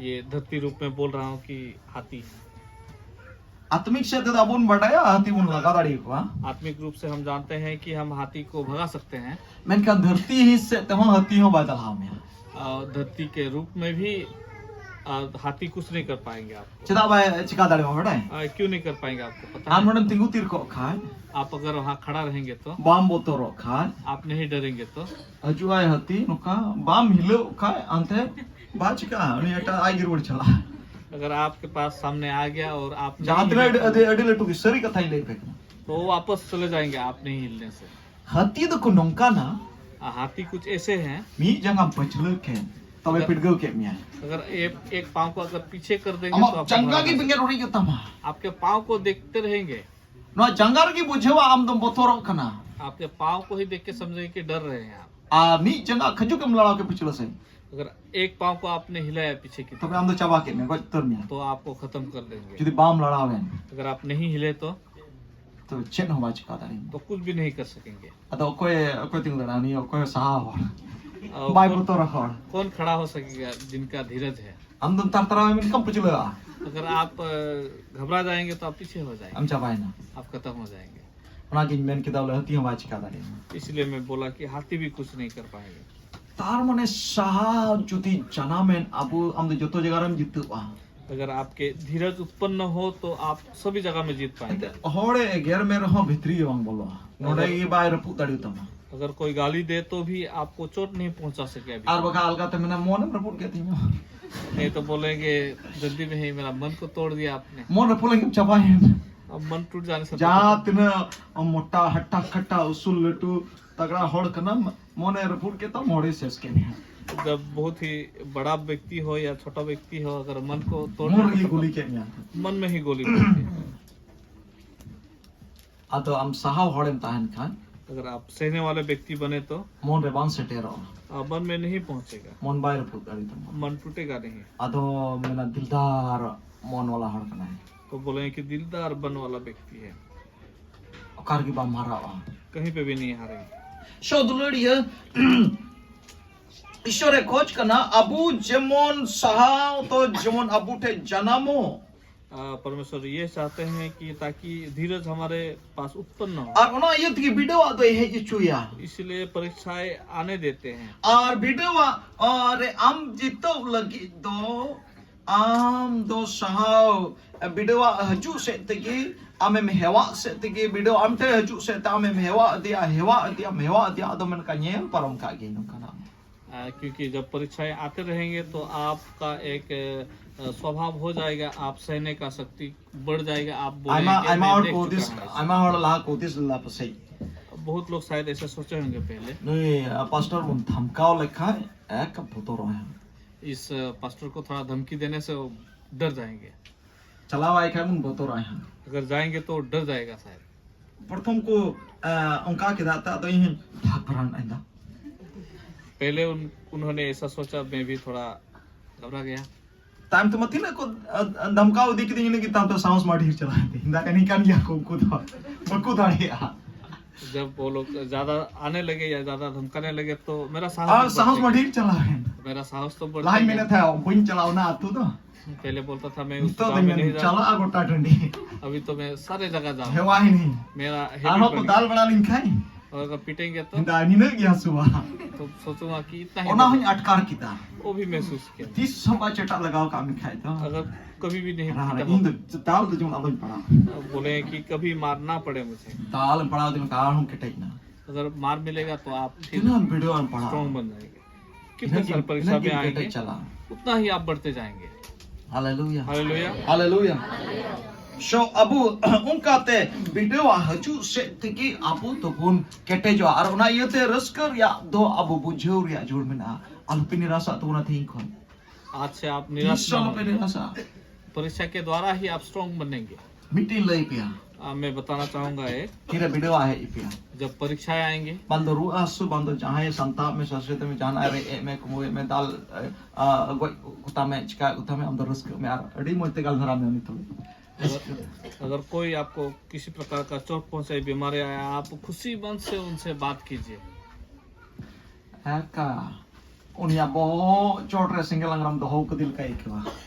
ये धरती रूप में बोल रहा हूँ कि हाथी। ᱟᱛᱢᱤᱠ ᱥᱮᱫ ᱛᱮᱫᱚ ᱟᱵᱚ ᱵᱚᱱ ᱵᱟᱰᱟᱭᱟ ᱦᱟᱹᱛᱤ ᱵᱚᱱ ᱞᱟᱜᱟ ᱫᱟᱲᱮ ᱟᱠᱚᱣᱟ᱾ आत्मिक रूप से हम जानते हैं कि हम हाथी को भगा सकते हैं। ᱢᱮᱱᱠᱷᱟᱱ ᱫᱷᱟᱹᱨᱛᱤ ᱦᱤᱸᱥ ᱥᱮᱫ ᱛᱮᱦᱚᱸ ᱦᱟᱹᱛᱤ ᱦᱚᱸ ᱵᱟᱭ ᱫᱟᱞᱦᱟᱣ ᱢᱮᱭᱟ᱾ और धरती के रूप में भी और हाथी कुछ नहीं कर पाएंगे आपको। ᱪᱮᱫᱟᱜ ᱵᱟᱭ ᱪᱤᱠᱟ ᱫᱟᱲᱮᱭᱟᱜᱼᱟ ᱵᱟᱰᱟᱭ? आ, क्यों नहीं कर पाएंगे आपको पता ᱟᱢ है? ᱱᱚᱰᱮᱢ ᱛᱤᱸᱜᱩ ᱛᱤᱨ ᱠᱚᱜ ᱠᱷᱟᱱ, आप अगर वहाँ खड़ा रहेंगे तो, ᱵᱟᱢ ᱵᱚᱛᱚᱨᱚᱜ ᱠᱷᱟᱱ, आप नहीं डरेंगे तो, ᱦᱤᱡᱩᱜᱼᱟᱭ ᱦᱟᱹᱛᱤ, ᱱᱚᱝᱠᱟ ᱵᱟᱢ ᱦᱤᱞᱟᱹᱣ ᱠᱷᱟᱡ ᱟᱱᱛᱮ ᱵᱟᱭ ᱪᱤᱠᱟᱜᱼᱟ, ᱩᱱᱤ ᱮᱴᱟᱜ ᱟᱡ ᱜᱮ ᱨᱩᱣᱟᱹᱲ ᱪᱟᱞᱟᱜᱼᱟ᱾ अगर आपके पास सामने आ गया और आप नहीं ᱡᱟᱦᱟᱸ ᱛᱤᱱᱟᱹᱜ ᱟᱹᱰᱤ, हिले तो, ᱟᱹᱰᱤ, ᱟᱹᱰᱤ ᱞᱟᱹᱴᱩ ᱜᱮ ᱥᱟᱹᱨᱤ ᱠᱟᱛᱷᱟᱧ ᱞᱟᱹᱭ ᱟᱯᱮ ᱠᱟᱱᱟ᱾ तो वो वापस चले जाएंगे आप नहीं हिलने से। ᱦᱟᱹᱛᱤ ᱫᱚᱠᱚ ᱱᱚᱝᱠᱟᱱᱟ, आ, हाथी कुछ ऐसे हैं, ᱢᱤᱫ ᱡᱟᱸᱜᱟᱢ ᱯᱟᱹᱪᱷᱞᱟᱹ ᱠᱮᱫ, ᱛᱚᱵᱮ ᱯᱤᱰᱜᱟᱹᱣ ᱠᱮᱫ ᱢᱮᱭᱟᱭ᱾ अगर एक एक पाँव को अगर पीछे कर देंगे तो ᱟᱢᱟᱜ आपको ᱡᱟᱸᱜᱟ भगा ᱜᱮ नहीं ᱵᱮᱸᱜᱮᱫ ᱩᱨᱤᱡ ᱛᱟᱢᱟ᱾ सकते। आपके पाँव को देखते रहेंगे, ᱱᱚᱣᱟ ᱡᱟᱸᱜᱟ ᱨᱮᱜᱮ ᱵᱩᱡᱷᱟᱹᱣᱟ ᱟᱢ ᱫᱚᱢ ᱵᱚᱛᱚᱨᱚᱜ ᱠᱟᱱᱟ᱾ आपके पाँव को ही देख के समझेंगे कि डर रहे हैं आप। ᱟᱨ ᱢᱤᱫ ᱡᱟᱸᱜᱟ ᱠᱷᱟᱹᱡᱩᱠ ᱮᱢ ᱞᱟᱲᱟᱣ ᱠᱮᱫ ᱯᱤᱪᱷᱞᱟᱹ ᱥᱮᱫ, अगर एक पाँव को आपने हिलाया पीछे की ᱛᱚᱵᱮ तरफ, ᱟᱢ ᱫᱚ ᱪᱟᱵᱟ ᱠᱮᱫ ᱢᱮ, ᱜᱚᱡ ᱩᱛᱟᱹᱨ ᱢᱮᱭᱟ᱾ तो आपको खत्म कर देंगे। ᱡᱩᱫᱤ ᱵᱟᱢ ᱞᱟᱲᱟᱣᱮᱱ, अगर आप नहीं हिले तो, ᱛᱚᱵᱮ ᱪᱮᱫ ᱦᱚᱸ ᱵᱟᱭ ᱪᱤᱠᱟ ᱫᱟᱲᱮᱭᱟᱢᱟ᱾ तो कुछ भी नहीं कर सकेंगे। ᱟᱫᱚ ᱚᱠᱚᱭ, ᱚᱠᱚᱭ ᱛᱤᱸᱜᱩ ᱫᱟᱲᱮᱭᱟᱜᱼᱟ? ᱩᱱᱤ ᱚᱠᱚᱭ ᱥᱟᱦᱟ ᱦᱚᱲ, और ᱵᱟᱭ कौन, ᱵᱚᱛᱚᱨ ᱦᱚᱲ᱾ कौन खड़ा हो सकेगा जिनका धीरज है? ᱟᱢ ᱫᱚᱢ ᱛᱟᱨᱛᱟᱨᱟᱣ ᱮᱱᱠᱷᱟᱱ ᱯᱟᱹᱪᱷᱞᱟᱹᱜᱼᱟ, अगर आप अ, घबरा जाएंगे तो आप पीछे हो जाएंगे, ᱟᱢ ᱪᱟᱵᱟᱭᱮᱱᱟ᱾ आप खत्म हो जाएंगे। ᱚᱱᱟᱜᱤᱧ ᱢᱮᱱ ᱠᱮᱫᱟ, ᱵᱚᱞᱮ ᱦᱟᱹᱛᱤ ᱦᱚᱸ ᱵᱟᱭ ᱪᱤᱠᱟ ᱫᱟᱲᱮᱭᱟᱢᱟ᱾ इसलिए मैं बोला कि हाथी भी कुछ नहीं कर पाएंगे। ᱛᱟᱨ ᱢᱟᱱᱮ ᱥᱟᱦᱟ ᱡᱩᱫᱤ ᱡᱟᱱᱟᱢᱮᱱ, ᱟᱵᱚ, ᱟᱢ ᱫᱚ ᱡᱚᱛᱚ ᱡᱟᱭᱜᱟ ᱨᱮᱢ ᱡᱤᱛᱟᱹᱜᱼᱟ᱾ अगर आपके धीरज उत्पन्न हो तो आप सभी जगह में जीत पाएंगे। ᱦᱚᱲᱮ ᱮᱜᱮᱨ ᱢᱮ ᱨᱮᱦᱚᱸ ᱵᱷᱤᱛᱨᱤ ᱜᱮ ᱵᱟᱝ ᱵᱚᱞᱚᱜᱼᱟ, ᱱᱚᱰᱮ ᱜᱮ ᱵᱟᱭ ᱨᱟᱹᱯᱩᱫ ᱫᱟᱲᱮᱭᱟᱛᱟᱢᱟ᱾ अगर कोई गाली दे तो भी आपको चोट नहीं पहुंचा सके अभी। ᱟᱨ ᱵᱟᱠᱷᱟᱱ ᱟᱞᱜᱟᱛᱮ ᱢᱮᱱᱟ, ᱢᱚᱱᱮᱢ ᱨᱟᱹᱯᱩᱫ ᱠᱮᱫ ᱛᱤᱧᱟ᱾ नहीं तो बोलेंगे, जल्दी में ही मेरा मन को तोड़ दिया आपने। ᱢᱚᱱ ᱨᱟᱹᱯᱩᱫ ᱞᱮᱱᱠᱷᱟᱱ ᱪᱟᱵᱟᱭᱮᱱ᱾ अब मन टूट जाने से ᱡᱟᱦᱟᱸ ᱛᱤᱱᱟᱹᱜ ᱢᱚᱴᱟ ᱦᱟᱴᱴᱟ ᱠᱷᱟᱴᱴᱟ ᱩᱥᱩᱞ ᱞᱟᱹᱴᱩ ᱛᱟᱜᱲᱟ ᱦᱚᱲ ᱠᱟᱱᱟᱢ, ᱢᱚᱱᱮ ᱨᱟᱹᱯᱩᱫ ᱠᱮᱫ ᱛᱟᱢ, ᱦᱚᱲᱮ ᱥᱮᱥ ᱠᱮᱫ ᱢᱮᱭᱟ᱾ जब बहुत ही बड़ा व्यक्ति हो या छोटा व्यक्ति हो, अगर मन को तोड़ ᱢᱚᱱ देते ᱨᱮᱜᱮ तो ᱜᱩᱞᱤ ᱠᱮᱫ ᱢᱮᱭᱟ᱾ मन में ही गोली मारते हैं। ᱟᱫᱚ ᱟᱢ ᱥᱟᱦᱟᱣ ᱦᱚᱲᱮᱢ ᱛᱟᱦᱮᱱ ᱠᱷᱟᱱ, अगर आप सहने वाले व्यक्ति बने तो ᱢᱚᱱ ᱨᱮ ᱵᱟᱝ ᱥᱮᱴᱮᱨᱚᱜᱼᱟ, आ, मन में नहीं पहुंचेगा, ᱢᱚᱱ ᱵᱟᱭ ᱨᱟᱹᱯᱩᱫ ᱫᱟᱲᱮᱭᱟᱛᱟᱢᱟ᱾ मन टूटेगा नहीं। ᱟᱫᱚ ᱢᱮᱱᱟ, ᱫᱤᱞᱫᱟᱨ ᱢᱚᱱ ᱣᱟᱞᱟ ᱦᱚᱲ ᱠᱟᱱᱟᱭ, तो बोलेंगे कि दिलदार मन वाला व्यक्ति है, ᱚᱠᱟ ᱨᱮᱜᱮ ᱵᱟᱢ ᱦᱟᱨᱟᱜᱼᱟ᱾ कहीं पे भी नहीं हारेंगे। ᱥᱚ ᱫᱩᱞᱟᱹᱲᱤᱭᱟᱹ, ᱤᱥᱚᱨᱮ ᱠᱷᱚᱡᱽ ᱠᱟᱱᱟ ᱟᱵᱚ ᱡᱮᱢᱚᱱ ᱥᱟᱦᱟᱣ ᱫᱚ ᱡᱮᱢᱚᱱ ᱟᱵᱚ ᱴᱷᱮᱱ ᱡᱟᱱᱟᱢᱚᱜ᱾ आ, परमेश्वर ये चाहते हैं कि ताकि धीरज हमारे पास उत्पन्न हो। ᱟᱨ ᱚᱱᱟ ᱤᱭᱟᱹ ᱛᱮᱜᱮ ᱵᱤᱰᱟᱹᱣᱟᱜ ᱫᱚᱭ ᱦᱮᱡ ᱦᱚᱪᱚᱭᱟ᱾ इसलिए परीक्षाएं आने देते हैं। ᱟᱨ ᱵᱤᱰᱟᱹᱣᱟᱜ ᱨᱮ ᱟᱢ ᱡᱤᱛᱟᱹᱣ ᱞᱟᱹᱜᱤᱫ ᱫᱚ ᱟᱢ ᱫᱚ ᱥᱟᱦᱟᱣ ᱵᱤᱰᱟᱹᱣᱟᱜ ᱦᱤᱡᱩᱜ ᱥᱮᱫ ᱛᱮᱜᱮ, ᱟᱢᱮᱢ ᱦᱮᱣᱟᱜ ᱥᱮᱫ ᱛᱮᱜᱮ, ᱵᱤᱰᱟᱹᱣ ᱟᱢ ᱴᱷᱮᱱ ᱦᱤᱡᱩᱜ ᱥᱮᱫ ᱛᱮ ᱟᱢᱮᱢ ᱦᱮᱣᱟ ᱤᱫᱤᱭᱟ, ᱦᱮᱣᱟ ᱤᱫᱤᱭᱟᱢ, ᱦᱮᱣᱟ ᱤᱫᱤᱭᱟ, ᱟᱫᱚ ᱢᱮᱱ ᱠᱟᱜ ᱧᱮᱞ ᱯᱟᱨᱚᱢ ᱠᱟᱜ ᱜᱮ ᱱᱚᱝᱠᱟᱱᱟᱜ᱾ आ, क्योंकि जब परीक्षाएं आते रहेंगे तो आपका एक अ, स्वभाव हो जाएगा, आप सहने का शक्ति बढ़ जाएगा। आप ᱟᱭᱢᱟ बोलेंगे, ᱟᱭᱢᱟ "मैं ᱦᱚᱲ देख ᱠᱚ ᱦᱩᱫᱤᱥ चुका है।" ᱟᱭᱢᱟ ᱦᱚᱲ ᱞᱟᱦᱟ ᱠᱚ ᱦᱩᱫᱤᱥ ᱞᱮᱫᱟ ᱯᱟᱥᱮᱡ बहुत लोग शायद ऐसे सोचे होंगे पहले, ᱱᱩᱭ ᱯᱟᱥᱴᱚᱨ ᱵᱚᱱ ᱫᱷᱟᱢᱠᱟᱣ ᱞᱮᱠᱷᱟᱱ ᱮᱠ ᱵᱚᱛᱚᱨᱚᱜ ᱟᱭ᱾ इस अ, पास्टर को थोड़ा धमकी देने से वो डर जाएंगे। ᱪᱟᱞᱟᱣ ᱟᱭ ᱠᱷᱟᱱ ᱵᱚᱱ ᱵᱚᱛᱚᱨᱚᱜ ᱟᱭ ᱦᱟᱸᱜ᱾ अगर जाएंगे तो डर जाएगा शायद। ᱯᱨᱚᱛᱷᱚᱢ ᱠᱚ ᱮ, ᱚᱱᱠᱟ ᱠᱮᱫᱟ ᱛᱚ ᱟᱫᱚ ᱤᱧ ᱦᱚᱸᱧ ᱫᱷᱟᱠ ᱵᱷᱨᱟᱱ ᱮᱱᱟ᱾ पहले उन उन्होंने ऐसा सोचा, मैं भी थोड़ा घबरा गया। ᱛᱟᱭᱚᱢ ᱛᱮᱢᱟ ᱛᱤᱱᱟᱹᱜ ᱠᱚ ᱮ, ᱮ, ᱫᱷᱟᱢᱠᱟᱣ ᱤᱫᱤ ᱠᱤᱫᱤᱧ ᱤᱱᱟᱹᱜ ᱜᱮ ᱛᱟᱭᱚᱢ ᱛᱮ ᱥᱟᱦᱚᱥ ᱢᱟ ᱰᱷᱮᱨ ᱪᱟᱞᱟᱣ ᱮᱱ ᱛᱤᱧ᱾ ᱢᱮᱛᱟ ᱠᱟᱹᱱᱟᱹᱧ ᱠᱟᱱ ᱜᱮᱭᱟ ᱠᱚ ᱩᱱᱠᱩ ᱫᱚ ᱵᱟᱠᱚ ᱫᱟᱲᱮᱭᱟᱜᱼᱟ᱾ जब वो लोग ज्यादा आने लगे या ज्यादा धमकाने लगे तो मेरा ᱟᱨ साहस भी ᱥᱟᱦᱚᱥ ᱢᱟ बढ़ गया। ᱰᱷᱮᱨ ᱪᱟᱞᱟᱣ ᱮᱱ᱾ मेरा साहस तो बढ़ ᱞᱟᱦᱟᱧ गया। ᱢᱮᱱᱮᱫ ᱛᱟᱦᱮᱸᱫ ᱵᱟᱹᱧ ᱪᱟᱞᱟᱣ ᱚᱱᱟ ᱟᱹᱛᱩ ᱫᱚ᱾ पहले बोलता था मैं उस ᱱᱤᱛᱚᱜ गांव ᱫᱚᱧ में नहीं ᱢᱮᱱ जा। ᱪᱟᱞᱟᱜᱼᱟ ᱜᱚᱴᱟ ᱴᱟᱺᱰᱤ᱾ अभी तो मैं सारे जगह जाऊँ। ᱦᱮᱣᱟᱭᱮᱱᱟᱹᱧ᱾ मेरा habit ᱟᱨᱦᱚᱸ ᱠᱚ बन ᱫᱟᱞ गया। ᱵᱟᱲᱟ ᱞᱤᱧ ᱠᱷᱟᱱ और अगर पीटेंगे तो ᱢᱮᱱᱫᱟ ᱱᱤᱱᱟᱹᱜ ᱜᱮ ᱦᱟᱹᱥᱩᱣᱟ᱾ तो सोचूंगा कि इतना ही ᱚᱱᱟ दर्द। ᱦᱚᱸᱧ ᱟᱴᱠᱟᱨ ᱠᱮᱫᱟ᱾ वो भी महसूस किया। ᱛᱤᱥ ᱦᱚᱸ ᱵᱟᱭ ᱪᱮᱴᱟᱜ ᱞᱟᱜᱟᱣ ᱠᱟᱜ ᱢᱮ ᱠᱷᱟᱡ ᱫᱚ᱾ अगर कभी भी नहीं ᱨᱟᱦᱟ पीटा ᱤᱧ ᱫᱚ हो। ᱫᱟᱞ ᱫᱚ ᱡᱮᱢᱚᱱ ᱟᱞᱚᱧ ᱯᱟᱲᱟᱜ᱾ बोले कि कभी मार ना पड़े मुझे। ᱫᱟᱞ ᱮᱢ ᱯᱟᱲᱟᱣ ᱫᱤᱱ ᱠᱟᱨ ᱦᱚᱸ ᱠᱮᱴᱮᱡ ᱮᱱᱟ᱾ अगर मार मिलेगा तो आप ठीक ᱛᱤᱱᱟᱹᱜ ᱵᱤᱰᱟᱹᱣ ᱮᱢ ᱯᱟᱲᱟᱣ᱾ स्ट्रॉन्ग बन जाएंगे। कितने ᱛᱤᱱᱟᱹᱜ साल ᱜᱮ- परीक्षा ᱛᱤᱱᱟᱹᱜ में ᱜᱮ आएंगे, ᱠᱮᱴᱮᱡ ᱪᱟᱞᱟᱜ᱾ उतना ही आप बढ़ते जाएंगे। ᱦᱟᱞᱮᱞᱩᱭᱟ᱾ ᱦᱟᱞᱮᱞᱩᱭᱟ᱾ ᱦᱟᱞᱮᱞᱩᱭᱟ᱾ So ᱟᱵᱚ ᱚᱱᱠᱟᱛᱮ ᱵᱤᱰᱟᱹᱣᱟᱜ ᱦᱤᱡᱩᱜ ᱥᱮᱫ ᱛᱮᱜᱮ ᱟᱵᱚ ᱫᱚᱵᱚᱱ ᱠᱮᱴᱮᱡᱚᱜᱼᱟ᱾ ᱟᱨ ᱚᱱᱟ ᱤᱭᱟᱹᱛᱮ ᱨᱟᱹᱥᱠᱟᱹ ᱨᱮᱭᱟᱜ ᱫᱚ ᱟᱵᱚ ᱵᱩᱡᱷᱟᱹᱣ ᱨᱮᱭᱟᱜ ᱡᱟᱹᱨᱩᱲ ᱢᱮᱱᱟᱜᱼᱟ᱾ ᱟᱞᱚᱯᱮ ᱱᱤᱨᱟᱥᱟᱜ ᱛᱟᱵᱚᱱᱟ ᱛᱮᱦᱮᱧ ᱠᱷᱚᱱ᱾ आज से आप निराश ᱛᱤᱥ ना ᱦᱚᱸ ᱟᱞᱚᱯᱮ हों। ᱱᱤᱨᱟᱥᱟᱜᱼᱟ᱾ परीक्षा के द्वारा ही आप स्ट्रॉन्ग बनेंगे। ᱢᱤᱫᱴᱮᱱ ᱞᱟᱹᱭ ᱯᱮᱭᱟ᱾ आ, मैं बताना चाहूंगा एक, ᱛᱤᱨᱮ ᱵᱤᱰᱟᱹᱣᱟᱜ ᱦᱮᱡ ᱟᱯᱮᱭᱟ᱾ जब परीक्षाएं आएंगे, ᱵᱟᱝ ᱫᱚ ᱨᱩᱣᱟᱹ ᱦᱟᱹᱥᱩ, ᱵᱟᱝ ᱫᱚ ᱡᱟᱦᱟᱸᱭ ᱥᱟᱱᱛᱟᱣ ᱢᱮ, ᱥᱟᱥᱮᱛ ᱢᱮ, ᱡᱟᱦᱟᱱᱟᱜ ᱨᱮ ᱮ ᱢᱮ, ᱠᱩᱢᱵᱽᱲᱩᱭᱮᱫ ᱢᱮ, ᱫᱟᱞ ᱮ, ᱟ, ᱜᱚᱡ ᱠᱚᱛᱟ ᱢᱮ, ᱪᱤᱠᱟ ᱠᱚᱛᱟ ᱢᱮ, ᱟᱢ ᱫᱚ ᱨᱟᱹᱥᱠᱟᱹᱜ ᱢᱮ ᱟᱨ ᱟᱹᱰᱤ ᱢᱚᱡᱽ ᱛᱮ ᱜᱟᱞᱢᱟᱨᱟᱣ ᱢᱮ ᱩᱱᱤ ᱛᱩᱞᱩᱡ᱾ अगर, अगर कोई आपको किसी प्रकार का चोट पहुंचाई, बीमारी आया, आप खुशी मन से उनसे बात कीजिए। ᱦᱮᱸ ᱠᱟ᱾ ᱩᱱᱤᱭᱟᱜ ᱵᱚᱦᱚᱜ ᱪᱚᱴ ᱨᱮ ᱥᱮᱸᱜᱮᱞ ᱟᱝᱨᱟᱢ ᱫᱚᱦᱚ ᱠᱟᱫᱮ ᱞᱮᱠᱟᱭ ᱟᱹᱭᱠᱟᱹᱣᱟ᱾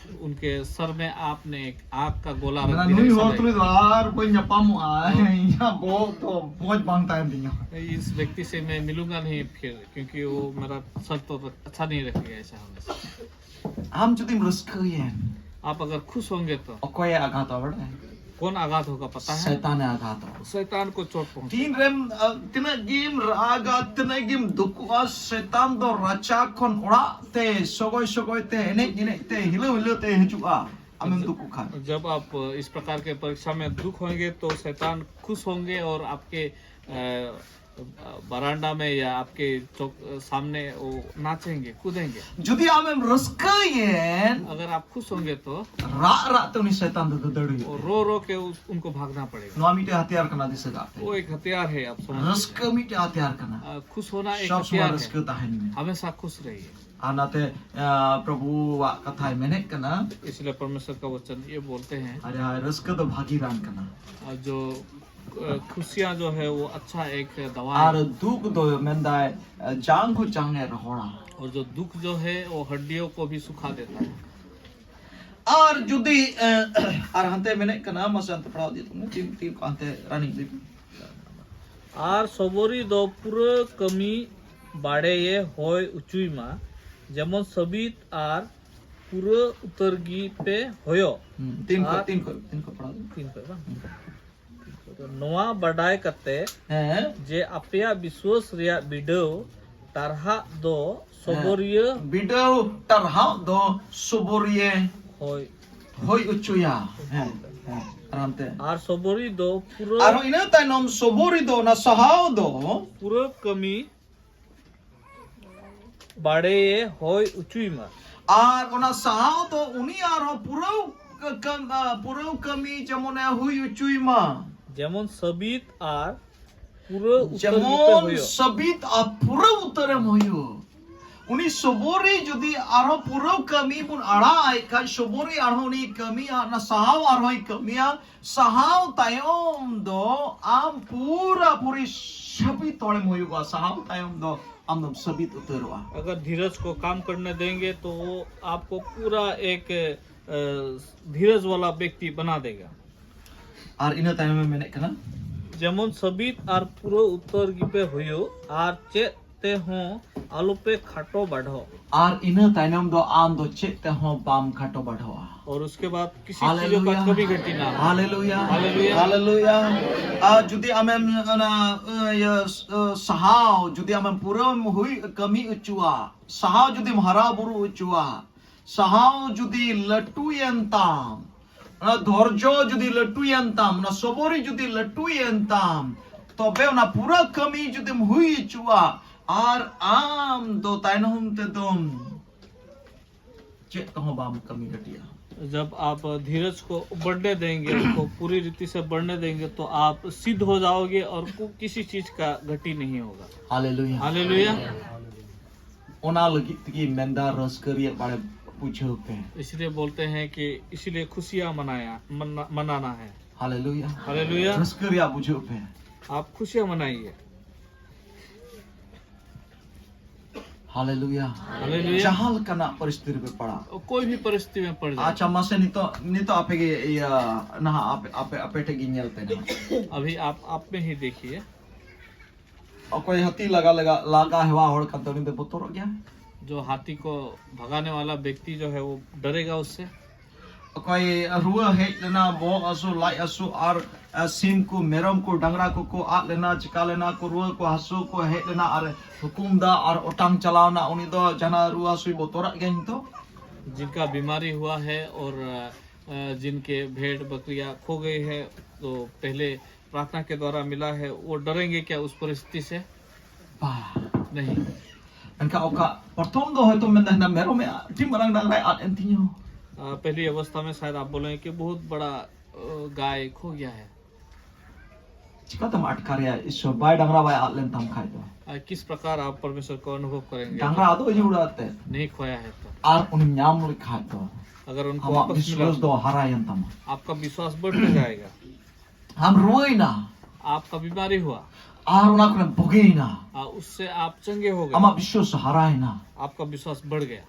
उनके सर में आपने एक आग का गोला रख ᱢᱮᱱᱟ, दिया, ᱱᱩᱭ ऐसा ᱦᱚᱲ लगे। ᱛᱩᱞᱩᱡ ᱫᱚ ᱟᱨ ᱵᱟᱹᱧ ᱧᱟᱯᱟᱢᱚᱜᱼᱟ᱾ ᱤᱧᱟᱹᱜ ᱵᱚᱦᱚᱜ ᱫᱚ ᱢᱚᱡᱽ ᱵᱟᱝ ᱛᱟᱦᱮᱱ ᱛᱤᱧᱟᱹ᱾ इस व्यक्ति से मैं मिलूंगा नहीं फिर, क्योंकि वो मेरा सर तो अच्छा नहीं रखेगा ऐसा हमेशा। ᱟᱢ ᱡᱩᱫᱤᱢ ᱨᱟᱹᱥᱠᱟᱹᱭᱮᱱ, आप अगर खुश होंगे तो ᱚᱠᱚᱭᱮ ᱟᱜᱷᱟᱛᱟ ᱵᱟᱲᱟᱭ? कौन आघात होगा पता है? ᱥᱮᱛᱟᱱᱮ ᱟᱜᱷᱟᱛᱟ᱾ शैतान को चोट पहुंचे। ᱛᱤᱱᱨᱮᱢ ᱟ, ᱛᱤᱱᱟᱹᱜ ᱜᱮᱢ ᱨᱟᱜᱟ, ᱛᱤᱱᱟᱹᱜ ᱜᱮᱢ ᱫᱩᱠᱩᱜᱼᱟ, ᱥᱮᱛᱟᱱ ᱫᱚ ᱨᱟᱪᱟ ᱠᱷᱚᱱ ᱚᱲᱟᱜ ᱛᱮ ᱥᱚᱜᱚᱭ ᱥᱚᱜᱚᱭ ᱛᱮ, ᱮᱱᱮᱡ ᱮᱱᱮᱡ ᱛᱮ, ᱦᱤᱞᱟᱹᱣ ᱦᱤᱞᱟᱹᱣ ᱛᱮ ᱦᱤᱡᱩᱜᱼᱟ ᱟᱢᱮᱢ ᱫᱩᱠᱩ ᱠᱷᱟᱱ᱾ जब आप इस प्रकार के परीक्षा में दुख होंगे तो शैतान खुश होंगे और आपके अ, बरामदा में या आपके चौक सामने वो नाचेंगे, कूदेंगे। ᱡᱩᱫᱤ ᱟᱢᱮᱢ ᱨᱟᱹᱥᱠᱟᱹᱭᱮᱱ, अगर आप खुश होंगे तो ᱨᱟᱜ ᱨᱟᱜ ᱛᱮ ᱩᱱᱤ ᱥᱮᱛᱟᱱ ᱫᱚ ᱫᱟᱹᱫᱟᱹᱲ ᱦᱩᱭᱩᱜ और ᱛᱟᱭᱟ᱾ रो रो के उस, उनको भागना पड़ेगा। ᱱᱚᱣᱟ ᱢᱤᱫᱴᱮᱱ ᱦᱟᱛᱤᱭᱟᱨ ᱠᱟᱱᱟ, ᱫᱤᱥᱟᱹ ᱠᱟᱜ ᱯᱮ᱾ वो एक हथियार है, आप समझ ᱨᱟᱹᱥᱠᱟᱹ ᱢᱤᱫᱴᱮᱱ ᱦᱟᱛᱤᱭᱟᱨ ᱠᱟᱱᱟ᱾ आ, खुश होना एक ᱥᱚᱵ ᱥᱚᱢᱚᱭ हथियार ᱨᱟᱹᱥᱠᱟᱹ है। ᱛᱟᱦᱮᱱ ᱢᱮ᱾ हमेशा खुश रहिए। ᱟᱨ ᱱᱟᱛᱮ ᱟ, ᱯᱨᱚᱵᱷᱩᱣᱟᱜ ᱠᱟᱛᱷᱟᱭ ᱢᱮᱱᱮᱫ ᱠᱟᱱᱟ, इसलिए परमेश्वर का वचन ये बोलते हैं, ᱟᱨᱮ ᱦᱟᱭ, ᱨᱟᱹᱥᱠᱟᱹ ᱫᱚ ᱵᱷᱟᱹᱜᱤ ᱨᱟᱱ ᱠᱟᱱᱟ᱾ और जो अ, खुशियां जो है वो अच्छा एक दवा ᱟᱨ है। ᱫᱩᱠ ᱫᱚ ᱢᱮᱱᱫᱟᱭ, ᱟ, ᱡᱟᱝ ᱦᱚᱸ ᱡᱟᱝ ᱮ ᱨᱚᱦᱚᱲᱟ᱾ और जो दुख जो है वो हड्डियों को भी सुखा देता है। ᱟᱨ ᱡᱩᱫᱤ ᱮ, ᱟᱨ ᱦᱟᱱᱛᱮ ᱢᱮᱱᱮᱫ ᱠᱟᱱᱟ, ᱢᱟᱥᱮ ᱦᱟᱱᱛᱮ ᱯᱟᱲᱦᱟᱣ ᱤᱫᱤ ᱛᱟᱵᱚᱱ ᱢᱮ, ᱛᱤᱱ ᱛᱤᱱ ᱠᱚ ᱦᱟᱱᱛᱮ running ᱤᱫᱤ ᱢᱮ᱾ ᱟᱨ ᱥᱚᱵᱚᱨᱤ ᱫᱚ ᱯᱩᱨᱟᱹ ᱠᱟᱹᱢᱤ ᱵᱟᱲᱮᱭᱮ ᱦᱚᱭ ᱩᱪᱩᱭ ᱢᱟ, ᱡᱮᱢᱚᱱ ᱥᱟᱹᱵᱤᱛ ᱟᱨ ᱯᱩᱨᱟᱹ ᱩᱛᱟᱹᱨ ᱜᱮ ᱯᱮ ᱦᱚᱭᱚᱜ᱾ ᱦᱩᱸ, ᱛᱤᱱ ᱠᱷᱚᱱ ᱟᱨ ᱛᱤᱱ ᱠᱷᱚᱱ ᱛᱤᱱ ᱠᱷᱚᱱ ᱯᱟᱲᱦᱟᱣ ᱤᱫᱤ ᱢᱮ᱾ ᱛᱤᱱ ᱠᱷᱚᱱ ᱵᱟᱝ? ᱛᱚ ᱱᱚᱣᱟ ᱵᱟᱰᱟᱭ ᱠᱟᱛᱮ ᱦᱮᱸ᱾ ᱡᱮ ᱟᱯᱮᱭᱟᱜ ᱵᱤᱥᱣᱟᱹᱥ ᱨᱮᱭᱟᱜ ᱵᱤᱰᱟᱹᱣ ᱴᱟᱨᱦᱟᱜ ᱫᱚ ᱥᱚᱵᱚᱨᱤᱭᱟᱹ ᱵᱤᱰᱟᱹᱣ ᱴᱟᱨᱦᱟᱣ ᱫᱚ ᱥᱚᱵᱚᱨᱤᱭᱟᱹ ᱦᱚᱭ ᱦᱩᱭ ᱦᱚᱪᱚᱭᱟ᱾ ᱦᱮᱸ, ᱦᱮᱸ᱾ ᱟᱨ ᱦᱟᱱᱛᱮ᱾ ᱟᱨ ᱥᱚᱵᱚᱨᱤ ᱫᱚ ᱯᱩᱨᱟᱹ ᱟᱨᱦᱚᱸ ᱤᱱᱟᱹ ᱛᱟᱭᱱᱚᱢ ᱥᱚᱵᱚᱨᱤ ᱫᱚ ᱚᱱᱟ ᱥᱟᱦᱟᱣ ᱫᱚ ᱯᱩᱨᱟᱹ ᱠᱟᱹᱢᱤ ᱵᱟᱲᱮᱭᱮ ᱦᱚᱭ ᱩᱪᱩᱭ ᱢᱟ᱾ ᱟᱨ ᱚᱱᱟ ᱥᱟᱦᱟᱣ ᱫᱚ ᱩᱱᱤ ᱟᱨᱦᱚᱸ ᱯᱩᱨᱟᱹᱣ ᱠᱟᱹᱢ-, ᱟ, ᱯᱩᱨᱟᱹᱣ ᱠᱟᱹᱢᱤ ᱡᱮᱢᱚᱱᱮ ᱦᱩᱭ ᱦᱚᱪᱚᱭ ᱢᱟ᱾ ᱡᱮᱢᱚᱱ ᱥᱟᱹᱵᱤᱛ ᱟᱨ ᱯᱩᱨᱟᱹ ᱩᱛᱟᱹᱨ ᱜᱮᱯᱮ ᱡᱮᱢᱚᱱ ᱦᱩᱭᱩᱜ᱾ ᱥᱟᱹᱵᱤᱛ ᱟᱨ ᱯᱩᱨᱟᱹᱣ ᱩᱛᱟᱹᱨᱮᱢ ᱦᱩᱭᱩᱜ᱾ ᱩᱱᱤ ᱥᱚᱵᱚᱨᱤ ᱡᱩᱫᱤ ᱟᱨᱦᱚᱸ ᱯᱩᱨᱟᱹᱣ ᱠᱟᱹᱢᱤ ᱵᱚᱱ ᱟᱲᱟᱜ ᱟᱭ ᱠᱷᱟᱱ, ᱥᱚᱵᱚᱨᱤ ᱟᱨᱦᱚᱸ ᱩᱱᱤ ᱠᱟᱹᱢᱤᱭᱟ, ᱚᱱᱟ ᱥᱟᱦᱟᱣ ᱟᱨᱦᱚᱸᱭ ᱠᱟᱹᱢᱤᱭᱟ᱾ ᱥᱟᱦᱟᱣ ᱛᱟᱭᱚᱢ ᱫᱚ ᱟᱢ ᱯᱩᱨᱟᱹ ᱯᱩᱨᱤ ᱥᱟᱹᱵᱤᱛ ᱦᱚᱲᱮᱢ ᱦᱩᱭᱩᱜᱼᱟ᱾ ᱥᱟᱦᱟᱣ ᱛᱟᱭᱚᱢ ᱫᱚ ᱟᱢ ᱫᱚᱢ ᱥᱟᱹᱵᱤᱛ ᱩᱛᱟᱹᱨᱚᱜᱼᱟ᱾ अगर धीरज को काम करने देंगे तो वो आपको पूरा एक अ, धीरज वाला व्यक्ति बना देगा। ᱟᱨ ᱤᱱᱟᱹ ᱛᱟᱭᱱᱚᱢᱮ ᱢᱮᱱᱮᱫ ᱠᱟᱱᱟ, ᱡᱮᱢᱚᱱ ᱥᱟᱹᱵᱤᱛ ᱟᱨ ᱯᱩᱨᱟᱹ ᱩᱛᱟᱹᱨ ᱜᱮᱯᱮ ᱦᱩᱭᱩᱜ, ᱟᱨ ᱪᱮᱫ ᱛᱮᱦᱚᱸ ᱟᱞᱚᱯᱮ ᱠᱷᱟᱴᱚ ᱵᱟᱰᱷᱚᱜ᱾ ᱟᱨ ᱤᱱᱟᱹ ᱛᱟᱭᱱᱚᱢ ᱫᱚ ᱟᱢ ᱫᱚ ᱪᱮᱫ ᱛᱮᱦᱚᱸ ᱵᱟᱢ ᱠᱷᱟᱴᱚ ᱵᱟᱰᱷᱚᱜᱼᱟ᱾ और उसके बाद किसी चीजों का कमी घटी ना हो। ᱦᱟᱞᱮᱞᱩᱭᱟ᱾ ᱦᱟᱞᱮᱞᱩᱭᱟ᱾ ᱦᱟᱞᱮᱞᱩᱭᱟ᱾ ᱟᱨ ᱡᱩᱫᱤ ᱟᱢᱮᱢ ᱚᱱᱟ ᱤᱭᱟᱹ ᱥᱟᱦᱟᱣ, ᱡᱩᱫᱤ ᱟᱢᱮᱢ ᱯᱩᱨᱟᱹᱢ ᱦᱩᱭ ᱠᱟᱹᱢᱤ ᱦᱚᱪᱚᱣᱟ, ᱥᱟᱦᱟᱣ ᱡᱩᱫᱤᱢ ᱦᱟᱨᱟ ᱵᱩᱨᱩ ᱦᱚᱪᱚᱣᱟ, ᱥᱟᱦᱟᱣ ᱡᱩᱫᱤ ᱞᱟᱹᱴᱩᱭᱮᱱ ᱛᱟᱢ, ᱚᱱᱟ ᱫᱷᱳᱨᱡᱚ ᱡᱩᱫᱤ ᱞᱟᱹᱴᱩᱭᱮᱱ ᱛᱟᱢ, ᱚᱱᱟ ᱥᱚᱵᱚᱨᱤ ᱡᱩᱫᱤ ᱞᱟᱹᱴᱩᱭᱮᱱ ᱛᱟᱢ, ᱛᱚᱵᱮ ᱚᱱᱟ ᱯᱩᱨᱟᱹ ᱠᱟᱹᱢᱤ ᱡᱩᱫᱤᱢ ᱦᱩᱭ ᱦᱚᱪᱚᱣᱟ, ᱟᱨ ᱟᱢ ᱫᱚ ᱛᱟᱭᱱᱚᱢ ᱛᱮᱫᱚᱢ ᱪᱮᱫ ᱛᱮᱦᱚᱸ ᱵᱟᱢ ᱠᱟᱹᱢᱤ ᱜᱷᱟᱹᱴᱤᱭᱟ᱾ जब आप धीरज को बढ़ने देंगे, उसको पूरी रीति से बढ़ने देंगे, तो आप सिद्ध हो जाओगे और को, किसी चीज का घटी नहीं होगा। ᱦᱟᱞᱮᱞᱩᱭᱟ᱾ हालेलुया। ᱚᱱᱟ ᱞᱟᱹᱜᱤᱫ ᱛᱮᱜᱮ ᱢᱮᱱᱫᱟ, ᱨᱟᱹᱥᱠᱟᱹ ᱨᱮᱭᱟᱜ ᱵᱟᱲᱮ ᱵᱩᱡᱷᱟᱹᱣ ᱯᱮ᱾ इसलिए बोलते हैं कि इसीलिए खुशियां मनाया, मना, मनाना है। ᱦᱟᱞᱮᱞᱩᱭᱟ᱾ ᱦᱟᱞᱮᱞᱩᱭᱟ᱾ ᱨᱟᱹᱥᱠᱟᱹ ᱨᱮᱭᱟᱜ ᱵᱩᱡᱷᱟᱹᱣ ᱯᱮ᱾ आप खुशियां मनाइए। ᱦᱟᱞᱮᱞᱩᱭᱟ᱾ ᱦᱟᱞᱮᱞᱩᱭᱟ᱾ ᱡᱟᱦᱟᱸ ᱞᱮᱠᱟᱱᱟᱜ ᱯᱚᱨᱤᱥᱛᱷᱤᱛᱤ ᱨᱮᱯᱮ ᱯᱟᱲᱟᱜ, कोई भी परिस्थिति में पड़ जाए। ᱟᱪᱪᱷᱟ, ᱢᱟᱥᱮ ᱱᱤᱛᱚᱜ, ᱱᱤᱛᱚᱜ ᱟᱯᱮ ᱜᱮ ᱤᱭᱟᱹ ᱱᱟᱦᱟᱜ ᱟᱯᱮ, ᱟᱯᱮ, ᱟᱯᱮ ᱴᱷᱮᱡ ᱜᱮ ᱧᱮᱞ ᱯᱮ ᱱᱟᱦᱟᱜ᱾ अभी आप आप में ही देखिए। ᱚᱠᱚᱭ ᱦᱟᱹᱛᱤ ᱞᱟᱜᱟ, ᱞᱟᱜᱟ, ᱞᱟᱜᱟ ᱦᱮᱣᱟ ᱦᱚᱲ ᱠᱟᱱ ᱛᱮ ᱩᱱᱤ ᱫᱚ ᱵᱚᱛᱚᱨᱚᱜ ᱜᱮᱭᱟ᱾ जो हाथी को भगाने वाला व्यक्ति जो है, वो डरेगा उससे। ᱚᱠᱚᱭ ᱨᱩᱣᱟᱹ ᱦᱮᱡ ᱞᱮᱱᱟ, ᱵᱚᱦᱚᱜ ᱦᱟᱹᱥᱩ, ᱞᱟᱡ ᱦᱟᱹᱥᱩ ᱟᱨ ᱟᱨ ᱥᱤᱢ ᱠᱚ, ᱢᱮᱨᱚᱢ ᱠᱚ, ᱰᱟᱝᱨᱟ ᱠᱚᱠᱚ ᱟᱫ ᱞᱮᱱᱟ, ᱪᱤᱠᱟ ᱞᱮᱱᱟ ᱠᱚ, ᱨᱩᱣᱟᱹ ᱠᱚ, ᱦᱟᱹᱥᱩ ᱠᱚ ᱦᱮᱡ ᱞᱮᱱᱟ ᱟᱨ ᱦᱩᱠᱩᱢ ᱫᱟ ᱟᱨ ᱚᱴᱟᱝ ᱪᱟᱞᱟᱣ ᱮᱱᱟ, ᱩᱱᱤ ᱫᱚ ᱡᱟᱦᱟᱱᱟᱜ ᱨᱩᱣᱟᱹ ᱦᱟᱹᱥᱩᱭ ᱵᱚᱛᱚᱨᱟᱜ ᱜᱮᱭᱟ ᱱᱤᱛᱚᱜ? जिनका बीमारी हुआ है और अ, जिनके भेड़ बकरियां खो गई है, तो पहले प्रार्थना के द्वारा मिला है, वो डरेंगे क्या उस परिस्थिति से? ᱵᱟᱝ᱾ नहीं। ᱮᱱᱠᱷᱟᱱ ᱚᱠᱟ ᱯᱨᱚᱛᱷᱚᱢ ᱫᱚ ᱦᱚᱭᱛᱚ ᱢᱮᱱᱫᱟ, ᱦᱮᱱᱟ ᱢᱮᱨᱚᱢᱮ ᱟᱹᱰᱤ ᱢᱟᱨᱟᱝ ᱰᱟᱝᱨᱟᱭ ᱟᱫ ᱮᱱ ᱛᱤᱧᱟ᱾ अ, पहली अवस्था में शायद आप बोलेंगे कि बहुत बड़ा अ, गाय खो गया है। ᱪᱤᱠᱟᱛᱮᱢ ᱟᱴᱠᱟᱨᱮᱭᱟ ᱤᱥᱚᱨ? ᱵᱟᱭ ᱰᱟᱝᱨᱟ ᱵᱟᱭ ᱟᱫ ᱞᱮᱱ ᱛᱟᱢ ᱠᱷᱟᱡ ᱫᱚ᱾ अ, किस प्रकार आप परमेश्वर को अनुभव करेंगे? ᱰᱟᱝᱨᱟ ᱟᱫᱚ ᱡᱟᱹᱨᱩᱲᱟ ᱛᱮ᱾ नहीं खोया है तो। ᱟᱨ ᱩᱱᱤᱢ ᱧᱟᱢ ᱞᱮᱠᱷᱟᱡ ᱫᱚ अगर उनको ᱟᱢᱟᱜ वापस मिला, ᱵᱤᱥᱣᱟᱥ ᱫᱚ ᱦᱟᱨᱟᱭᱮᱱ ᱛᱟᱢᱟ᱾ आपका विश्वास बढ़ते जाएगा। ᱟᱢ ᱨᱩᱣᱟᱹᱭᱱᱟ, आपका बीमारी हुआ, ᱟᱨ ᱚᱱᱟ ᱠᱷᱚᱱᱮᱢ ᱵᱩᱜᱤᱭᱮᱱᱟ᱾ ᱟᱨ ᱩᱥᱥᱮ ᱟᱯ ᱪᱟᱸᱜᱮ ᱦᱳ ᱜᱟᱭᱮ᱾ ᱟᱢᱟᱜ ᱵᱤᱥᱣᱟᱥ ᱦᱟᱨᱟᱭᱮᱱᱟ᱾ ᱟᱯᱠᱟ ᱵᱤᱥᱣᱟᱥ ᱵᱟᱲᱷ ᱜᱟᱭᱟ᱾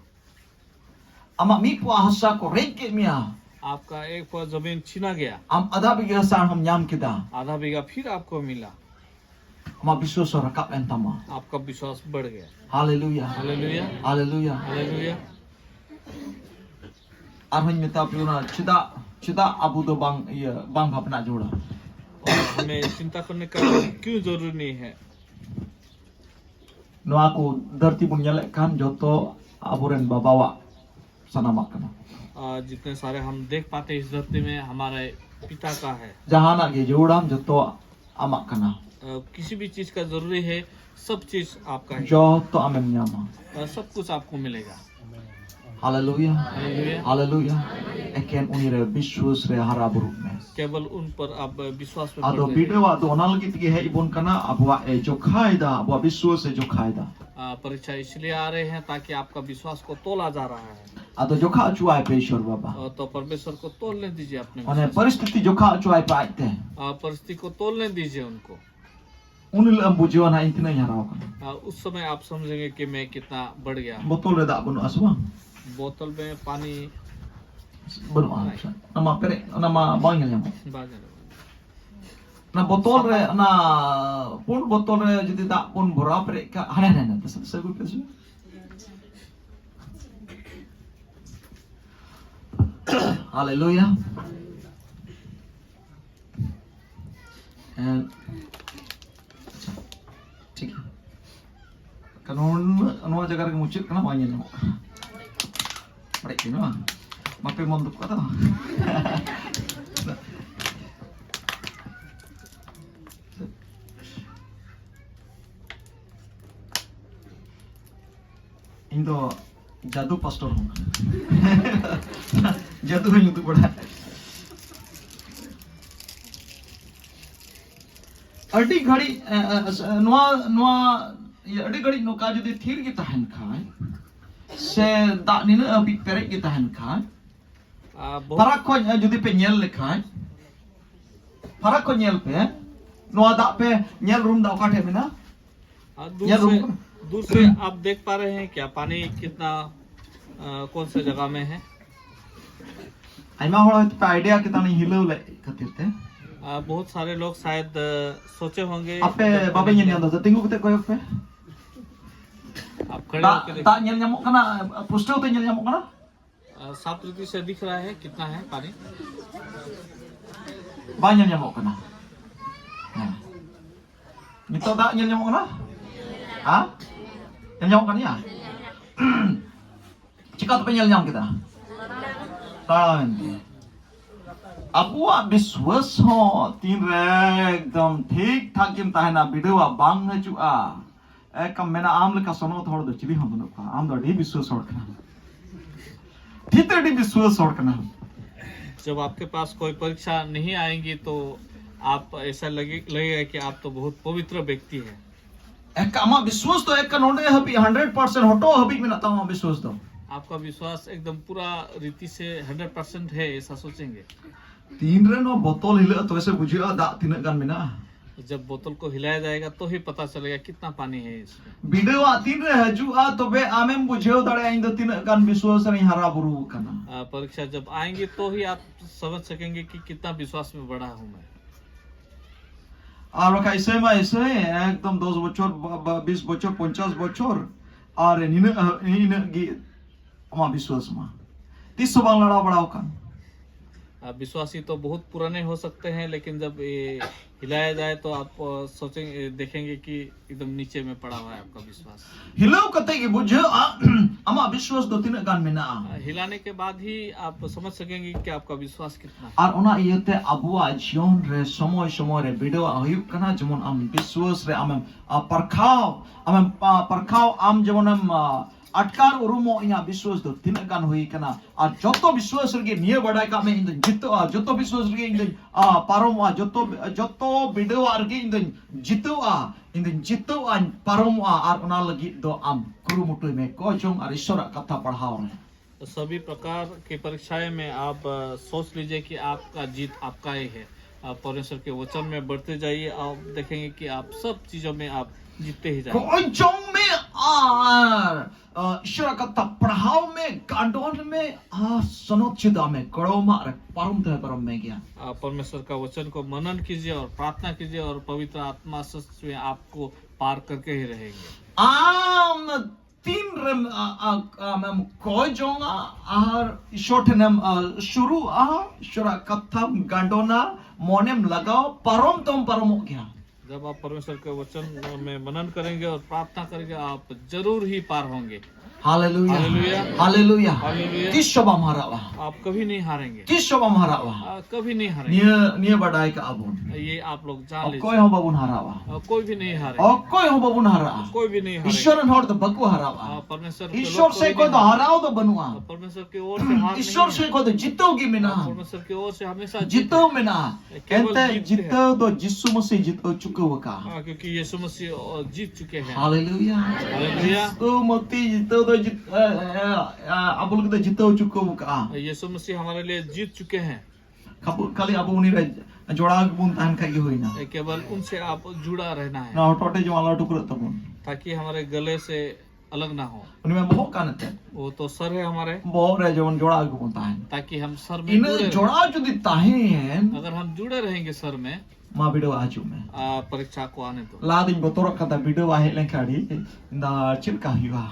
ᱟᱢᱟᱜ ᱢᱤᱫ ᱯᱚᱣᱟ ᱦᱟᱥᱟ ᱠᱚ ᱨᱮᱡ ᱠᱮᱫ ᱢᱮᱭᱟ᱾ ᱟᱯᱠᱟ ᱮᱠ ᱯᱚᱣᱟ ᱡᱟᱢᱤᱱ ᱪᱷᱤᱱᱟ ᱜᱟᱭᱟ᱾ ᱟᱢ ᱟᱫᱷᱟ ᱵᱤᱜᱷᱟᱹ ᱦᱟᱥᱟ ᱟᱨᱦᱚᱸᱢ ᱧᱟᱢ ᱠᱮᱫᱟ᱾ ᱟᱫᱷᱟ ᱵᱤᱜᱷᱟ ᱯᱷᱤᱨ ᱟᱯᱠᱳ ᱢᱤᱞᱟ᱾ ᱟᱢᱟᱜ ᱵᱤᱥᱣᱟᱥ ᱦᱚᱸ ᱨᱟᱠᱟᱵ ᱮᱱ ᱛᱟᱢᱟ᱾ ᱟᱯᱠᱟ ᱵᱤᱥᱣᱟᱥ ᱵᱟᱲᱷ ᱜᱟᱭᱟ᱾ ᱦᱟᱞᱮᱞᱩᱭᱟ᱾ ᱦᱟᱞᱮᱞᱩᱭᱟ᱾ ᱦᱟᱞᱮᱞᱩᱭᱟ᱾ ᱦᱟᱞᱮᱞᱩᱭᱟ᱾ ᱟᱨᱦᱚᱸᱧ ᱢᱮᱛᱟ ᱯᱮ ᱠᱟᱱᱟ, ᱪᱮᱫᱟᱜ, ᱪᱮᱫᱟᱜ ᱟᱵᱚ ᱫᱚ ᱵᱟᱝ, ᱤᱭᱟᱹ, ᱵᱟᱝ ᱵᱷᱟᱵᱽᱱᱟ ᱡᱟᱹᱨᱩᱲᱟ? ᱦᱟᱢᱮ ᱪᱤᱱᱛᱟ ᱠᱟᱨᱱᱮ ᱠᱟ ᱠᱤᱭᱩ ᱡᱟᱹᱨᱩᱨᱤ ᱱᱟᱦᱤ ᱦᱟᱭ? ᱱᱚᱣᱟ ᱠᱚ ᱫᱷᱟᱹᱨᱛᱤ ᱵᱚᱱ ᱧᱮᱞᱮᱫ ᱠᱷᱟᱱ, ᱡᱚᱛᱚ ᱟᱵᱚᱨᱮᱱ ᱵᱟᱵᱟᱣᱟᱜ ᱥᱟᱱᱟᱢᱟᱜ ᱠᱟᱱᱟ᱾ ᱟᱨ ᱡᱤᱛᱱᱮ ᱥᱟᱨᱮ ᱦᱟᱢ ᱫᱮᱠᱷ ᱯᱟᱛᱮ ᱤᱥ ᱫᱷᱟᱨᱛᱤ ᱢᱮ ᱦᱟᱢᱟᱨᱮ ᱯᱤᱛᱟ ᱠᱟ ᱦᱟᱭ᱾ ᱡᱟᱦᱟᱱᱟᱜ ᱜᱮ ᱡᱟᱹᱨᱩᱲᱟᱢ, ᱡᱚᱛᱚᱣᱟᱜ ᱟᱢᱟᱜ ᱠᱟᱱᱟ᱾ ᱠᱤᱥᱤ ᱵᱷᱤ ᱪᱤᱡ ᱠᱟ ᱡᱟᱹᱨᱩᱨᱤ ᱦᱟᱭ, ᱥᱟᱵ ᱪᱤᱡ ᱟᱯᱠᱟ ᱦᱟᱭ᱾ ᱡᱚᱛᱚ ᱟᱢᱮᱢ ᱧᱟᱢᱟ᱾ ᱥᱟᱵ ᱠᱩᱪ ᱟᱯᱠᱳ ᱢᱤᱞᱮᱜᱟ᱾ ᱦᱟᱞᱮᱞᱩᱭᱟ᱾ ᱦᱟᱞᱮᱞᱩᱭᱟ᱾ ᱦᱟᱞᱮᱞᱩᱭᱟ᱾ ᱮᱠᱮᱱ ᱩᱱᱤ ᱨᱮ ᱵᱤᱥᱣᱟᱥ ᱨᱮ ᱦᱟᱨᱟ ᱵᱩᱨᱩᱜ ᱢᱮ᱾ ᱠᱮᱵᱚᱞ ᱩᱱ ᱯᱚᱨ ᱟᱯ ᱵᱤᱥᱣᱟᱥ ᱢᱮ ᱟᱫᱚ ᱯᱟᱲᱛᱮ ᱵᱤᱰᱟᱹᱣᱟᱜ ᱫᱚ ᱚᱱᱟ ᱞᱟᱹᱜᱤᱫ ᱛᱮᱜᱮ ᱦᱮᱡ ᱵᱚᱱ ᱠᱟᱱᱟ, ᱟᱵᱚᱣᱟᱜ ᱮ ᱡᱚᱠᱷᱟᱭᱮᱫᱟ, ᱟᱵᱚᱣᱟᱜ ᱵᱤᱥᱣᱟᱥ ᱮ ᱡᱚᱠᱷᱟᱭᱮᱫᱟ᱾ ᱯᱚᱨᱤᱠᱪᱷᱟ ᱤᱥᱞᱤᱭᱮ ᱟ ᱨᱮ ᱦᱮ ᱛᱟᱠᱤ ᱟᱯᱠᱟ ᱵᱤᱥᱣᱟᱥ ᱠᱚ ᱛᱚᱞᱟ ᱡᱟ ᱨᱟᱦᱟ ᱦᱟᱭ᱾ ᱟᱫᱚ ᱡᱚᱠᱷᱟ ᱦᱚᱪᱚᱣᱟᱭ ᱯᱮ ᱤᱥᱣᱚᱨ ᱵᱟᱵᱟ᱾ ᱛᱚ ᱯᱚᱨᱢᱮᱥᱣᱚᱨ ᱠᱚ ᱛᱚᱞ ᱞᱮ ᱫᱤᱡᱤᱭᱮ ᱟᱯᱱᱮ ᱚᱱᱮ ᱵᱤᱥᱣᱟᱥ᱾ ᱯᱚᱨᱤᱥᱛᱷᱤᱛᱤ ᱡᱚᱠᱷᱟ ᱦᱚᱪᱚᱣᱟᱭ ᱯᱮ ᱟᱡᱛᱮ᱾ ᱯᱚᱨᱤᱥᱛᱷᱤᱛᱤ ᱠᱚ ᱛᱚᱞ ᱞᱮ ᱫᱤᱡᱤᱭᱮ ᱩᱱᱠᱚ᱾ ᱩᱱ ᱦᱤᱞᱳᱜ ᱮᱢ ᱵᱩᱡᱷᱟᱹᱣᱟ ᱱᱟᱦᱟᱜ ᱤᱧ ᱛᱤᱱᱟᱹᱜ ᱤᱧ ᱦᱟᱨᱟᱣ ᱠᱟᱱᱟ᱾ ᱩᱥ ᱥᱚᱢᱚᱭ ᱟᱯ ᱥᱚᱢᱡᱷᱮᱸᱜᱮ ᱠᱤ ᱢᱮ ᱠᱤᱛᱱᱟ ᱵᱟᱲ ᱜᱟᱭᱟ᱾ ᱵᱚᱛᱚᱞ ᱨᱮ ᱫᱟᱜ ᱵᱟᱹᱱᱩᱜᱼᱟ ᱥᱮ ᱵᱟᱝ? ᱵᱚᱛᱚᱞ ᱢᱮ ᱯᱟᱱᱤ ᱵᱟᱹᱱᱩᱜᱼᱟ᱾ ᱚᱱᱟ ᱢᱟ ᱯᱮᱨᱮᱡ, ᱚᱱᱟ ᱢᱟ ᱵᱟᱝ ᱧᱮᱞ ᱧᱟᱢᱚᱜ᱾ ᱵᱟᱝ ᱧᱮᱞ ᱧᱟᱢᱚᱜ᱾ ᱚᱱᱟ ᱵᱚᱛᱚᱞ ᱨᱮ, ᱚᱱᱟ ᱯᱩᱸᱰ ᱵᱚᱛᱚᱞ ᱨᱮ ᱡᱩᱫᱤ ᱫᱟᱜ ᱵᱚᱱ ᱵᱷᱚᱨᱟᱣ ᱯᱮᱨᱮᱡ ᱠᱟᱜ, ᱦᱟᱱᱮ, ᱦᱟᱱᱮ, ᱦᱟᱱᱮ, ᱥᱟᱹᱜᱩᱱ ᱯᱮ ᱥᱮ᱾ ᱦᱟᱞᱮᱞᱩᱭᱟ᱾ ᱦᱮᱸ᱾ ᱟᱪᱪᱷᱟ, ᱴᱷᱤᱠ ᱜᱮᱭᱟ᱾ ᱠᱟᱨᱚᱱ ᱱᱚᱣᱟ ᱡᱟᱭᱜᱟ ᱨᱮᱜᱮ ᱢᱩᱪᱟᱹᱫ ᱠᱟᱱᱟ, ᱵᱟᱝ ᱧᱮᱞ ᱧᱟᱢᱚᱜ ᱠᱟᱱᱟ᱾ ᱵᱟᱹᱲᱤᱡ ᱠᱟᱱᱟ ᱵᱟᱝ? ᱵᱟᱯᱮ ᱢᱚᱱ ᱫᱩᱠ ᱠᱟᱫᱟ? ᱤᱧ ᱫᱚ ᱡᱟᱫᱩ ᱯᱟᱥᱴᱚᱨ ᱦᱚᱸ ᱠᱟᱱᱟ᱾ ᱡᱟᱫᱩ ᱦᱚᱸᱧ ᱩᱫᱩᱜ ᱵᱟᱲᱟᱭᱟ᱾ ᱟᱹᱰᱤ ᱜᱷᱟᱹᱲᱤᱡ, ᱮ, ᱮ, ᱱᱚᱣᱟ, ᱱᱚᱣᱟ, ᱤᱭᱟᱹ, ᱟᱹᱰᱤ ᱜᱷᱟᱹᱲᱤᱡ ᱱᱚᱝᱠᱟ ᱡᱩᱫᱤ ᱛᱷᱤᱨ ᱜᱮ ᱛᱟᱦᱮᱱ ᱠᱷᱟᱱ, ᱥᱮ ᱫᱟᱜ ᱱᱤᱱᱟᱹᱜ ᱦᱟᱹᱵᱤᱡ ᱯᱮᱨᱮᱡ ᱜᱮ ᱛᱟᱦᱮᱱ ᱠᱷᱟᱱ, ᱟᱨ ᱵᱚᱦᱩᱛ ᱯᱷᱟᱨᱟᱠ ᱠᱷᱚᱱ, ᱮ, ᱡᱩᱫᱤ ᱯᱮ ᱧᱮᱞ ᱞᱮᱠᱷᱟᱱ, ᱯᱷᱟᱨᱟᱠ ᱠᱷᱚᱱ ᱧᱮᱞ ᱯᱮ, ᱱᱚᱣᱟ ᱫᱟᱜ ᱯᱮ ᱧᱮᱞ ᱨᱩᱢ ᱫᱟ ᱚᱠᱟ ᱴᱷᱮᱡ ᱢᱮᱱᱟᱜᱼᱟ? हाँ, दूर से, दूर से आप देख पा रहे हैं क्या पानी कितना, अ, कौन सा जगह में है? ᱟᱭᱢᱟ ᱦᱚᱲ ᱦᱚᱭᱛᱳ ᱯᱮ ᱟᱭᱰᱤᱭᱟ ᱠᱮᱫᱟ ᱱᱤᱭᱟᱹ ᱦᱤᱞᱟᱹᱣ ᱞᱮᱫ ᱠᱷᱟᱹᱛᱤᱨ ᱛᱮ᱾ अ, बहुत सारे लोग शायद, अ, सोचे होंगे। ᱟᱯᱮ ᱵᱟᱯᱮ ᱧᱮᱞ ᱧᱟᱢ ᱮᱫᱟ, ᱛᱤᱸᱜᱩ ᱠᱟᱛᱮ ᱠᱚᱭᱚᱜ ᱯᱮ᱾ आप खड़े ᱫᱟᱜ, होके देखिए। ᱫᱟᱜ ᱧᱮᱞ ᱧᱟᱢᱚᱜ ᱠᱟᱱᱟ, ᱯᱩᱥᱴᱟᱹᱣ ᱛᱮ ᱧᱮᱞ ᱧᱟᱢᱚᱜ ᱠᱟᱱᱟ? अ, साफ रीति से दिख रहा है कितना है पानी? ᱵᱟᱝ ᱧᱮᱞ ᱧᱟᱢᱚᱜ ᱠᱟᱱᱟ᱾ ᱦᱮᱸ᱾ ᱱᱤᱛᱚᱜ ᱫᱟᱜ ᱧᱮᱞ ᱧᱟᱢᱚᱜ ᱠᱟᱱᱟ? ᱦᱮᱸ? ᱧᱮᱞ ᱧᱟᱢᱚᱜ ᱠᱟᱱ ᱜᱮᱭᱟ? ᱪᱤᱠᱟ ᱛᱮᱯᱮ ᱧᱮᱞ ᱧᱟᱢ ᱠᱮᱫᱟ? ᱛᱟᱲᱟᱢ ᱮᱱᱛᱮ᱾ ᱟᱵᱚᱣᱟᱜ ᱵᱤᱥᱣᱟᱥ ᱦᱚᱸ ᱛᱤᱱᱨᱮ ᱮᱠᱫᱚᱢ ᱴᱷᱤᱠ ᱴᱷᱟᱠ ᱜᱮᱢ ᱛᱟᱦᱮᱱᱟ, ᱵᱤᱰᱟᱹᱣᱟ ᱵᱟᱝ ᱦᱤᱡᱩᱜᱼᱟ᱾ ᱮᱠᱫᱚᱢ ᱢᱮᱱᱟ ᱟᱢ ᱞᱮᱠᱟ ᱥᱚᱱᱚᱛ ᱦᱚᱲ ᱫᱚ ᱪᱤᱞᱤ ᱦᱚᱸ ᱵᱟᱹᱱᱩᱜ ᱠᱚᱣᱟ᱾ ᱟᱢ ᱫᱚ ᱟᱹᱰᱤ ᱵᱤᱥᱣᱟᱥ ᱦᱚᱲ ᱠᱟᱱᱟᱢ᱾ ᱴᱷᱤᱠ ᱟᱹᱰᱤ ᱵᱤᱥᱣᱟᱥ ᱦᱚᱲ ᱠᱟᱱᱟᱢ᱾ जब आपके पास कोई परीक्षा नहीं आएंगी तो आप ऐसा लगे, लगेगा कि आप तो बहुत पवित्र व्यक्ति है। ᱮᱠ ᱟᱢᱟᱜ ᱵᱤᱥᱣᱟᱥ ᱫᱚ ᱮᱠ ᱱᱚᱰᱮ ᱦᱟᱹᱵᱤᱡ ᱦᱟᱱᱰᱨᱮᱰ ᱯᱟᱨᱥᱮᱱᱴ ᱦᱚᱴᱚ ᱦᱟᱹᱵᱤᱡ ᱢᱮᱱᱟᱜ ᱛᱟᱢᱟ ᱵᱤᱥᱣᱟᱥ ᱫᱚ᱾ आपका विश्वास एकदम पूरा रीति से हंड्रेड परसेंट है, ऐसा सोचेंगे। ᱛᱤᱱᱨᱮ ᱱᱚᱣᱟ ᱵᱚᱛᱚᱞ ᱦᱤᱞᱟᱹᱜᱼᱟ, ᱛᱚᱵᱮ ᱥᱮ ᱵᱩᱡᱷᱟᱹᱜᱼᱟ ᱫᱟᱜ ᱛᱤᱱᱟᱹᱜ ᱜᱟᱱ ᱢᱮᱱᱟᱜᱼᱟ᱾ जब बोतल को हिलाया जाएगा तो ही पता चलेगा कितना पानी है इसमें। ᱵᱤᱰᱟᱹᱣᱟᱜ ᱛᱤᱱᱨᱮ ᱦᱤᱡᱩᱜᱼᱟ, ᱛᱚᱵᱮ ᱟᱢᱮᱢ ᱵᱩᱡᱷᱟᱹᱣ ᱫᱟᱲᱮᱭᱟᱜᱼᱟ ᱤᱧ ᱫᱚ ᱛᱤᱱᱟᱹᱜ ᱜᱟᱱ ᱵᱤᱥᱣᱟᱥ ᱨᱮᱧ ᱦᱟᱨᱟ ᱵᱩᱨᱩ ᱟᱠᱟᱱᱟ᱾ अ, परीक्षा जब आएंगे तो ही आप समझ सकेंगे कि कितना विश्वास में बड़ा हूँ मैं। ᱟᱨ ᱵᱟᱠᱷᱟᱡ ᱤᱥᱟᱹᱭ ᱢᱟ ᱤᱥᱟᱹᱭ, ᱮᱠᱫᱚᱢ ᱫᱚᱥ ᱵᱚᱪᱷᱚᱨ, ᱵᱟ-, ᱵᱟ-, ᱵᱤᱥ ᱵᱚᱪᱷᱚᱨ, ᱯᱚᱧᱪᱟᱥ ᱵᱚᱪᱷᱚᱨ, ᱟᱨ ᱱᱤᱱᱟᱹᱜ, ᱱᱤᱱᱟᱹᱜ ᱜᱮ ᱟᱢᱟᱜ ᱵᱤᱥᱣᱟᱥ ᱢᱟ ᱛᱤᱥ ᱦᱚᱸ ᱵᱟᱝ ᱞᱟᱲᱟᱣ ᱵᱟᱲᱟᱣ ᱠᱟᱱ᱾ आप विश्वासी तो बहुत पुराने हो सकते हैं, लेकिन जब ये हिलाया जाए तो आप, अ, सोचेंगे, देखेंगे कि एकदम नीचे में पड़ा हुआ है आपका विश्वास। ᱦᱤᱞᱟᱹᱣ ᱠᱟᱛᱮ ᱜᱮ ᱵᱩᱡᱷᱟᱹᱜᱼᱟ ᱟᱢᱟᱜ ᱵᱤᱥᱣᱟᱥ ᱫᱚ ᱛᱤᱱᱟᱹᱜ ᱜᱟᱱ ᱢᱮᱱᱟᱜᱼᱟ᱾ अ, हिलाने के बाद ही आप समझ सकेंगे कि आपका विश्वास कितना है। ᱟᱨ ᱚᱱᱟ ᱤᱭᱟᱹᱛᱮ ᱟᱵᱚᱣᱟᱜ ᱡᱤᱭᱚᱱ ᱨᱮ ᱥᱚᱢᱚᱭ ᱥᱚᱢᱚᱭ ᱨᱮ ᱵᱤᱰᱟᱹᱣᱟᱜ ᱦᱩᱭᱩᱜ ᱠᱟᱱᱟ, ᱡᱮᱢᱚᱱ ᱟᱢ ᱵᱤᱥᱣᱟᱥ ᱨᱮ ᱟᱢᱮᱢ, ᱟ, ᱯᱟᱨᱠᱷᱟᱣ, ᱟᱢᱮᱢ, ᱟ, ᱯᱟᱨᱠᱷᱟᱣ, ᱟᱢ ᱡᱮᱢᱚᱱᱮᱢ, ᱟ, ᱟᱴᱠᱟᱨ ᱩᱨᱩᱢᱚᱜ ᱤᱧᱟᱹᱜ ᱵᱤᱥᱣᱟᱥ ᱫᱚ ᱛᱤᱱᱟᱹᱜ ᱜᱟᱱ ᱦᱩᱭ ᱠᱟᱱᱟ᱾ ᱟᱨ ᱡᱚᱛᱚ ᱵᱤᱥᱣᱟᱥ ᱨᱮᱜᱮ ᱱᱤᱭᱟᱹ ᱵᱟᱰᱟᱭ ᱠᱟᱜ ᱢᱮ, ᱤᱧ ᱫᱚᱧ ᱡᱤᱛᱟᱹᱜᱼᱟ, ᱡᱚᱛᱚ ᱵᱤᱥᱣᱟᱥ ᱨᱮᱜᱮ ᱤᱧ ᱫᱚᱧ, ᱟ, ᱯᱟᱨᱚᱢᱚᱜᱼᱟ, ᱡᱚᱛᱚ, ᱡᱚᱛᱚ ᱵᱤᱰᱟᱹᱣᱟᱜ ᱨᱮᱜᱮ ᱤᱧ ᱫᱚᱧ ᱡᱤᱛᱟᱹᱜᱼᱟ, ᱤᱧ ᱫᱚᱧ ᱡᱤᱛᱟᱹᱜᱼᱟᱧ, ᱯᱟᱨᱚᱢᱚᱜᱼᱟ᱾ ᱟᱨ ᱚᱱᱟ ᱞᱟᱹᱜᱤᱫ ᱫᱚ ᱟᱢ ᱠᱩᱨᱩᱢᱩᱴᱩᱭ ᱢᱮ, ᱠᱚ ᱡᱚᱝ ᱟᱨ ᱤᱥᱚᱨᱟᱜ ᱠᱟᱛᱷᱟ ᱯᱟᱲᱦᱟᱣ ᱢᱮ᱾ तो सभी प्रकार की परीक्षाएं में आप, अ, सोच लीजिए कि आपका जीत आपका ही है। आप परमेश्वर के वचन में बढ़ते जाइए, आप देखेंगे कि आप सब चीजों में आप जीतते ही जाएंगे। Koi jong me ar, uh, ईश्वर का पढ़ाव में, गांडोन में, आ सनोत चिदा में, कड़ोमा रे, परम ते परम में गया। आप परमेश्वर का वचन को मनन कीजिए और प्रार्थना कीजिए, और पवित्र आत्मा सच में आपको पार करके ही रहेंगे। Am tin rem, a, a, a, mem koi jonga, ar ईश्वर ठेनेम, आ, शुरू, आ, ईश्वर कत्थम गांडोना, मोनेम लगाओ, परम तोम परम हो गया। जब आप परमेश्वर के वचन में मनन करेंगे और प्रार्थना करेंगे, आप जरूर ही पार होंगे। Haleluya. Haleluya. Haleluya. Haleluya. Tis hon bam harawa. आप कभी नहीं हारेंगे। Tis hon bam harawa. आ, कभी नहीं हारेंगे। Nia, nia badai ka abun. ये आप लोग जान लीजिए। Okoi hon babun harawa. आ, कोई भी नहीं हारेगा। Okoi hon babun harawa. कोई भी नहीं हारेगा। ईश्वर ren hor do baku harawa. आ, परमेश्वर के लोग ईश्वर से कोई भी नहीं हारेगा। Haraw do banua. आ, परमेश्वर की ओर से हार नहीं है। ईश्वर से koi do jito gi mena. आ, परमेश्वर की ओर से हमेशा जीत है। Jito mena. केवल ente जीत है। Jito do Jisu Masih jito chuka waka. हाँ, क्योंकि यीशु मसीह, अ, जीत चुके हैं। Haleluya. Haleluya. Jisu Masih jito do jit, a, a, a, abul kita jito chuka waka. यीशु मसीह हमारे लिए जीत चुके हैं। Kapu, kali abu uni re jora bun tahan kai hoina. केवल उनसे आप जुड़ा रहना है। Na hotote jom ala tukra tabun. ताकि हमारे गले से अलग ना हो। Uni ma bohok kan te. वो तो सर है हमारे। Bohok re jom jora bun tahan. ताकि हम सर में जुड़े रहें। Ina jora jodi tahan. अगर हम जुड़े रहेंगे सर में, Ma bido aju me. आ, परीक्षा को आने दो। Ladin botor kata bido ahe lengkari. Inda chil ka hiwa.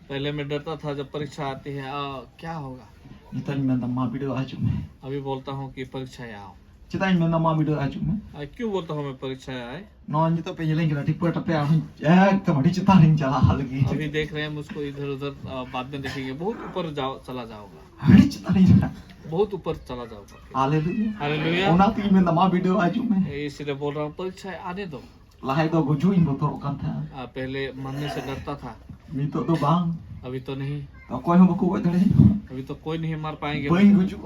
पहले मैं डरता था जब परीक्षा आती है, आ, क्या होगा? Nitong menda ma bido aju me. अभी बोलता हूँ कि परीक्षा आओ। Chitang menda ma bido aju me. आ, क्यों बोलता हूँ मैं परीक्षा आए? No, nito pe yeleng kira tipe tape ahun. Eh, kamari chitang ring jala halgi. अभी देख रहे हैं हम उसको इधर उधर, आ, बाद में देखेंगे, बहुत ऊपर जाओ, चला जाओगा। Hari chitang ring jala. बहुत ऊपर चला जाओगा। Haleluya. Haleluya. Ona tu menda ma bido aju me. इसीलिए बोल रहा हूँ, परीक्षा आने दो। Lahai do guju in botor kan tha. आ, पहले मरने से डरता था। Nito do bang. अभी तो नहीं। Okoi hon baku dare. अभी तो कोई नहीं मर पाएंगे। Bang guju.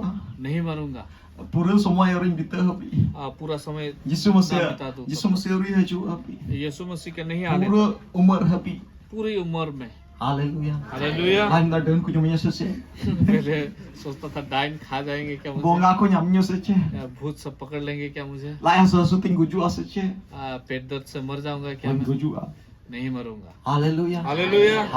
नहीं मरूंगा। Pura somoy ring bita habi. आ, पूरा समय Jisu Masih, ना बिता दूं। Jisu Masih ri haju habi. यीशु मसीह के नहीं आने Pura umar habi. पूरी उम्र में। Hallelujah. Hallelujah. Lain ᱫᱚ ᱰᱟᱹᱱ ᱠᱚ ᱡᱚᱢᱤᱧᱟ ᱥᱮ ᱪᱮᱫ? पहले सोचता था डाइन खा जाएंगे क्या मुझे? ᱵᱚᱸᱜᱟ ᱠᱚ ᱧᱟᱢᱤᱧᱟ ᱥᱮ ᱪᱮᱫ? या भूत सब पकड़ लेंगे क्या मुझे? ᱞᱟᱡ ᱦᱟᱹᱥᱩ ᱦᱟᱹᱥᱩ ᱛᱤᱧ ᱜᱩᱡᱩᱜᱼᱟ ᱥᱮ ᱪᱮᱫ? आ, पेट दर्द से मर जाऊंगा क्या? ᱵᱟᱹᱧ ᱜᱩᱡᱩᱜᱼᱟ᱾ नहीं मरूंगा। Hallelujah. Hallelujah.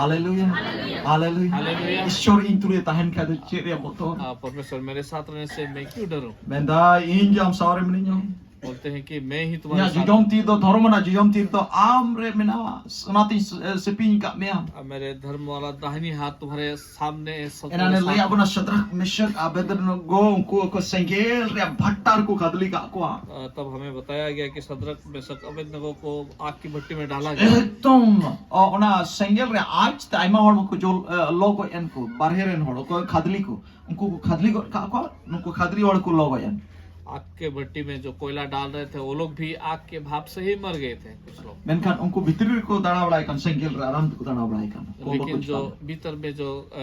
Hallelujah. Hallelujah. ᱤᱥᱚᱨ ᱤᱧ ᱛᱩᱞᱩᱡ ᱛᱟᱦᱮᱱ ᱠᱷᱟᱡ ᱫᱚ ᱪᱮᱫ ᱨᱮᱭᱟᱜ ᱵᱚᱛᱚᱨ? आ, परमेश्वर मेरे साथ रहने से मैं क्यों डरूं? ᱢᱮᱱᱫᱟ, ᱤᱧ ᱜᱮ ᱟᱢ ᱥᱟᱶ ᱨᱮ ᱢᱤᱱᱟᱹᱧᱟ᱾ बोलते हैं कि मैं ही तुम्हारे साथ हूँ। ᱡᱚᱡᱚᱢ ᱛᱤ ᱫᱚ ᱫᱷᱚᱨᱚᱢ ᱨᱮᱱᱟᱜ ᱡᱚᱡᱚᱢ ᱛᱤ ᱫᱚ ᱟᱢ ᱨᱮ ᱢᱮᱱᱟᱜᱼᱟ, ᱚᱱᱟᱛᱤᱧ ᱥᱮᱯᱤᱧ ᱟᱠᱟᱫ ᱢᱮᱭᱟ᱾ आ, मेरे धर्म वाला दाहिनी हाथ तुम्हारे सामने है, सब ᱮᱱᱟᱱᱮ ᱞᱟᱹᱭᱟᱫ ᱵᱚᱱᱟ, ᱥᱟᱫᱨᱟᱠ, ᱢᱮᱥᱟᱠ, ᱟᱵᱮᱫᱽᱱᱮᱜᱳ, ᱩᱱᱠᱩ ᱠᱚ ᱥᱮᱸᱜᱮᱞ ᱨᱮᱭᱟᱜ ᱵᱷᱟᱴᱴᱟ ᱨᱮᱠᱚ ᱠᱷᱟᱫᱽᱞᱤ ᱠᱟᱜ ᱠᱚᱣᱟ᱾ तब हमें बताया गया कि सदरक, मेसक, अबेदनगो को आग की भट्टी में डाला गया। ᱮᱠᱫᱚᱢ, ᱚ, ᱚᱱᱟ ᱥᱮᱸᱜᱮᱞ ᱨᱮ ᱟᱡ ᱛᱮ ᱟᱭᱢᱟ ᱦᱚᱲ ᱠᱚ ᱡᱚᱞ, ᱮ, ᱞᱚ ᱜᱚᱡ ᱮᱱ ᱠᱚ, ᱵᱟᱨᱦᱮ ᱨᱮᱱ ᱦᱚᱲ ᱠᱚ ᱠᱷᱟᱫᱽᱞᱤ ᱠᱚ, ᱩᱱᱠᱩ ᱠᱚ ᱠᱷᱟᱫᱽᱞᱤ ᱜᱚᱫ ᱠᱟᱜ ᱠᱚᱣᱟ, ᱱᱩᱠᱩ ᱠᱷᱟᱫᱽᱞᱤ ᱦᱚᱲ ᱠᱚ ᱞᱚ ᱜᱚᱡ ᱮᱱ᱾ आग के भट्टी में जो कोयला डाल रहे थे, वो लोग भी आग के भाप से ही मर गए थे कुछ लोग। ᱢᱮᱱᱠᱷᱟᱱ ᱩᱱᱠᱩ ᱵᱷᱤᱛᱨᱤ ᱨᱮᱠᱚ ᱫᱟᱬᱟ ᱵᱟᱲᱟᱭ ᱠᱟᱱ, ᱥᱮᱸᱜᱮᱞ ᱨᱮ ᱟᱨᱟᱢ ᱛᱮᱠᱚ ᱫᱟᱬᱟ ᱵᱟᱲᱟᱭ ᱠᱟᱱ, ᱠᱚ ᱞᱚ ᱜᱚᱡ ᱠᱟᱱ᱾ लेकिन जो भीतर में जो, अ,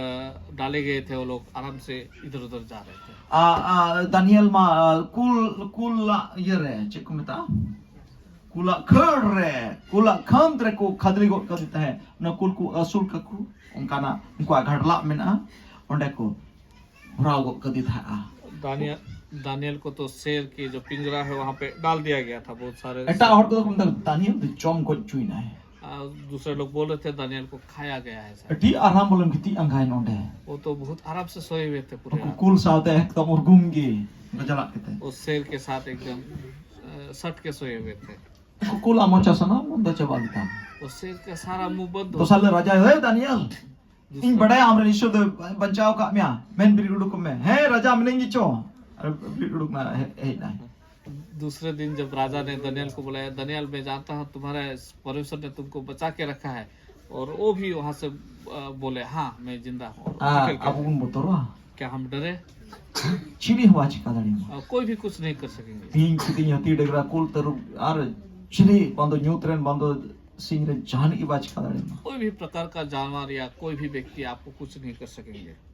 डाले गए थे, वो लोग आराम से इधर उधर जा रहे थे। ᱟ, ᱟ, ᱫᱟᱱᱤᱭᱮᱞ ᱢᱟ, ᱟ, ᱠᱩᱞ, ᱠᱩᱞᱟᱜ ᱤᱭᱟᱹ ᱨᱮ, ᱪᱮᱫ ᱠᱚ ᱢᱮᱛᱟᱜᱼᱟ? ᱠᱩᱞᱟᱜ ᱠᱷᱟᱹᱲ ᱨᱮ, ᱠᱩᱞᱟᱜ ᱠᱷᱟᱹᱢᱫ ᱨᱮᱠᱚ ᱠᱷᱟᱫᱽᱞᱮ ᱜᱚᱫ ᱠᱟᱫᱮ ᱛᱟᱦᱮᱸᱫ᱾ ᱚᱱᱟ ᱠᱩᱞ ᱠᱚ ᱟᱹᱥᱩᱞ ᱠᱟᱠᱚ, ᱚᱱᱠᱟᱱᱟᱜ ᱩᱱᱠᱩᱣᱟᱜ ᱜᱷᱟᱰᱞᱟᱜ ᱢᱮᱱᱟᱜᱼᱟ, ᱚᱸᱰᱮ ᱠᱚ ᱵᱷᱚᱨᱟᱣ ᱜᱚᱫ ᱠᱟᱫᱮ ᱛᱟᱦᱮᱸᱫᱼᱟ᱾ दानियल, दानियल को तो शेर के जो पिंजरा है, वहां पे डाल दिया गया था। बहुत सारे ᱮᱴᱟᱜ ᱦᱚᱲ ᱠᱚᱫᱚ ᱠᱚ ᱢᱮᱛᱟᱜ ᱫᱟᱱᱤᱭᱮᱞ ᱫᱚ ᱡᱚᱢ ᱜᱚᱡ ᱦᱚᱪᱚᱭᱮᱱᱟᱭ᱾ आ, दूसरे लोग बोल रहे थे, दानियल को खाया गया है शायद। ᱟᱹᱰᱤ ᱟᱨᱟᱢ ᱵᱚᱞᱮᱢ ᱜᱤᱛᱤᱡ ᱟᱸᱜᱟᱭᱮᱱ ᱚᱸᱰᱮ᱾ वो तो बहुत आराम से सोए हुए थे पूरे ᱩᱱᱠᱩ रात। ᱠᱩᱞ ᱥᱟᱶᱛᱮ ᱮᱠᱫᱚᱢ ᱩᱨᱜᱩᱢ ᱜᱮ ᱜᱟᱡᱟᱲᱟᱜ ᱠᱟᱛᱮ᱾ वो शेर के साथ एकदम, अ, सट के सोए हुए थे। ᱩᱱᱠᱩ ᱠᱩᱞᱟᱜ ᱢᱚᱪᱟ ᱥᱟᱱᱟᱢ ᱵᱚᱱᱫᱚ ᱪᱟᱵᱟ ᱞᱮᱫᱟ᱾ वो शेर का सारा मुंह बंद हो ᱫᱚᱥᱟᱨ ᱦᱤᱞᱳᱜ ᱨᱟᱡᱟ, "ᱦᱮ ᱫᱟᱱᱤᱭᱮᱞ, ᱤᱧ ᱵᱟᱰᱟᱭᱟ ᱟᱢᱨᱮᱱ ᱤᱥᱚᱨ ᱫᱚ ᱵᱟᱧᱪᱟᱣ ᱟᱠᱟᱫ ᱢᱮᱭᱟ, ᱢᱮᱱ ᱵᱤᱨᱤᱫ ᱩᱰᱩᱠᱚᱜ ᱢᱮ᱾ ᱦᱮᱸ, ᱨᱟᱡᱟ ᱢᱮᱱᱟᱹᱧ ᱜᱮᱪᱚ?" ᱟᱨ ᱵᱤᱨᱤᱫ ᱩᱰᱩᱠ ᱢᱮ, ᱦᱮᱡ, ᱦᱮᱡ ᱮᱱᱟᱭ᱾ दूसरे दिन जब राजा ने दानियल को बुलाया, "दानियल, मैं जानता हूँ तुम्हारे परमेश्वर ने तुमको बचा के रखा है।" और वो भी वहां से, अ, बोले, "हाँ, मैं जिंदा हूँ।" और ᱟᱨ निकल के ᱟᱵᱚ ᱵᱚᱱ ᱵᱚᱛᱚᱨᱚᱜᱼᱟ? क्या हम डरे? ᱪᱤᱞᱤ ᱦᱚᱸ ᱵᱟᱭ ᱪᱤᱠᱟ ᱫᱟᱲᱮᱭᱟᱢᱟ᱾ और कोई भी कुछ नहीं कर सकेंगे। ᱵᱤᱧ ᱠᱤᱫᱤᱧ, ᱦᱟᱹᱛᱤ, ᱰᱟᱝᱨᱟ, ᱠᱩᱞ, ᱛᱟᱹᱨᱩᱵ ᱟᱨ ᱪᱤᱞᱤ, ᱵᱟᱝ ᱫᱚ ᱧᱩᱛ ᱨᱮᱱ, ᱵᱟᱝ ᱫᱚ ᱥᱤᱧ ᱨᱮ, ᱡᱟᱦᱟᱱᱤᱡ ᱜᱮ ᱵᱟᱭ ᱪᱤᱠᱟ ᱫᱟᱲᱮᱭᱟᱢᱟ᱾ कोई भी प्रकार का जानवर या कोई भी व्यक्ति आपको कुछ नहीं कर सकेंगे।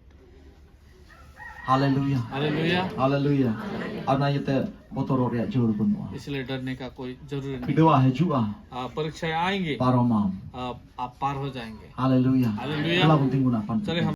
Hallelujah. Hallelujah. Hallelujah. ᱟᱨ ᱚᱱᱟ ᱤᱭᱟᱹᱛᱮ ᱵᱚᱛᱚᱨᱚᱜ ᱨᱮᱭᱟᱜ ᱡᱟᱹᱨᱩᱲ ᱵᱟᱹᱱᱩᱜᱼᱟ᱾ इसलिए डरने का कोई जरूरी नहीं। ᱵᱤᱰᱟᱹᱣᱟ ᱦᱤᱡᱩᱜᱼᱟ, हाँ, परीक्षाएं आएंगे। ᱯᱟᱨᱚᱢᱟᱢ। आप, आप पार हो जाएंगे। Hallelujah. Hallelujah. ᱫᱮᱞᱟ ᱵᱚᱱ ᱛᱤᱸᱜᱩᱱᱟ, ᱟᱯᱟᱱ चलिए, ᱛᱤᱸᱜᱩᱱᱟ। हम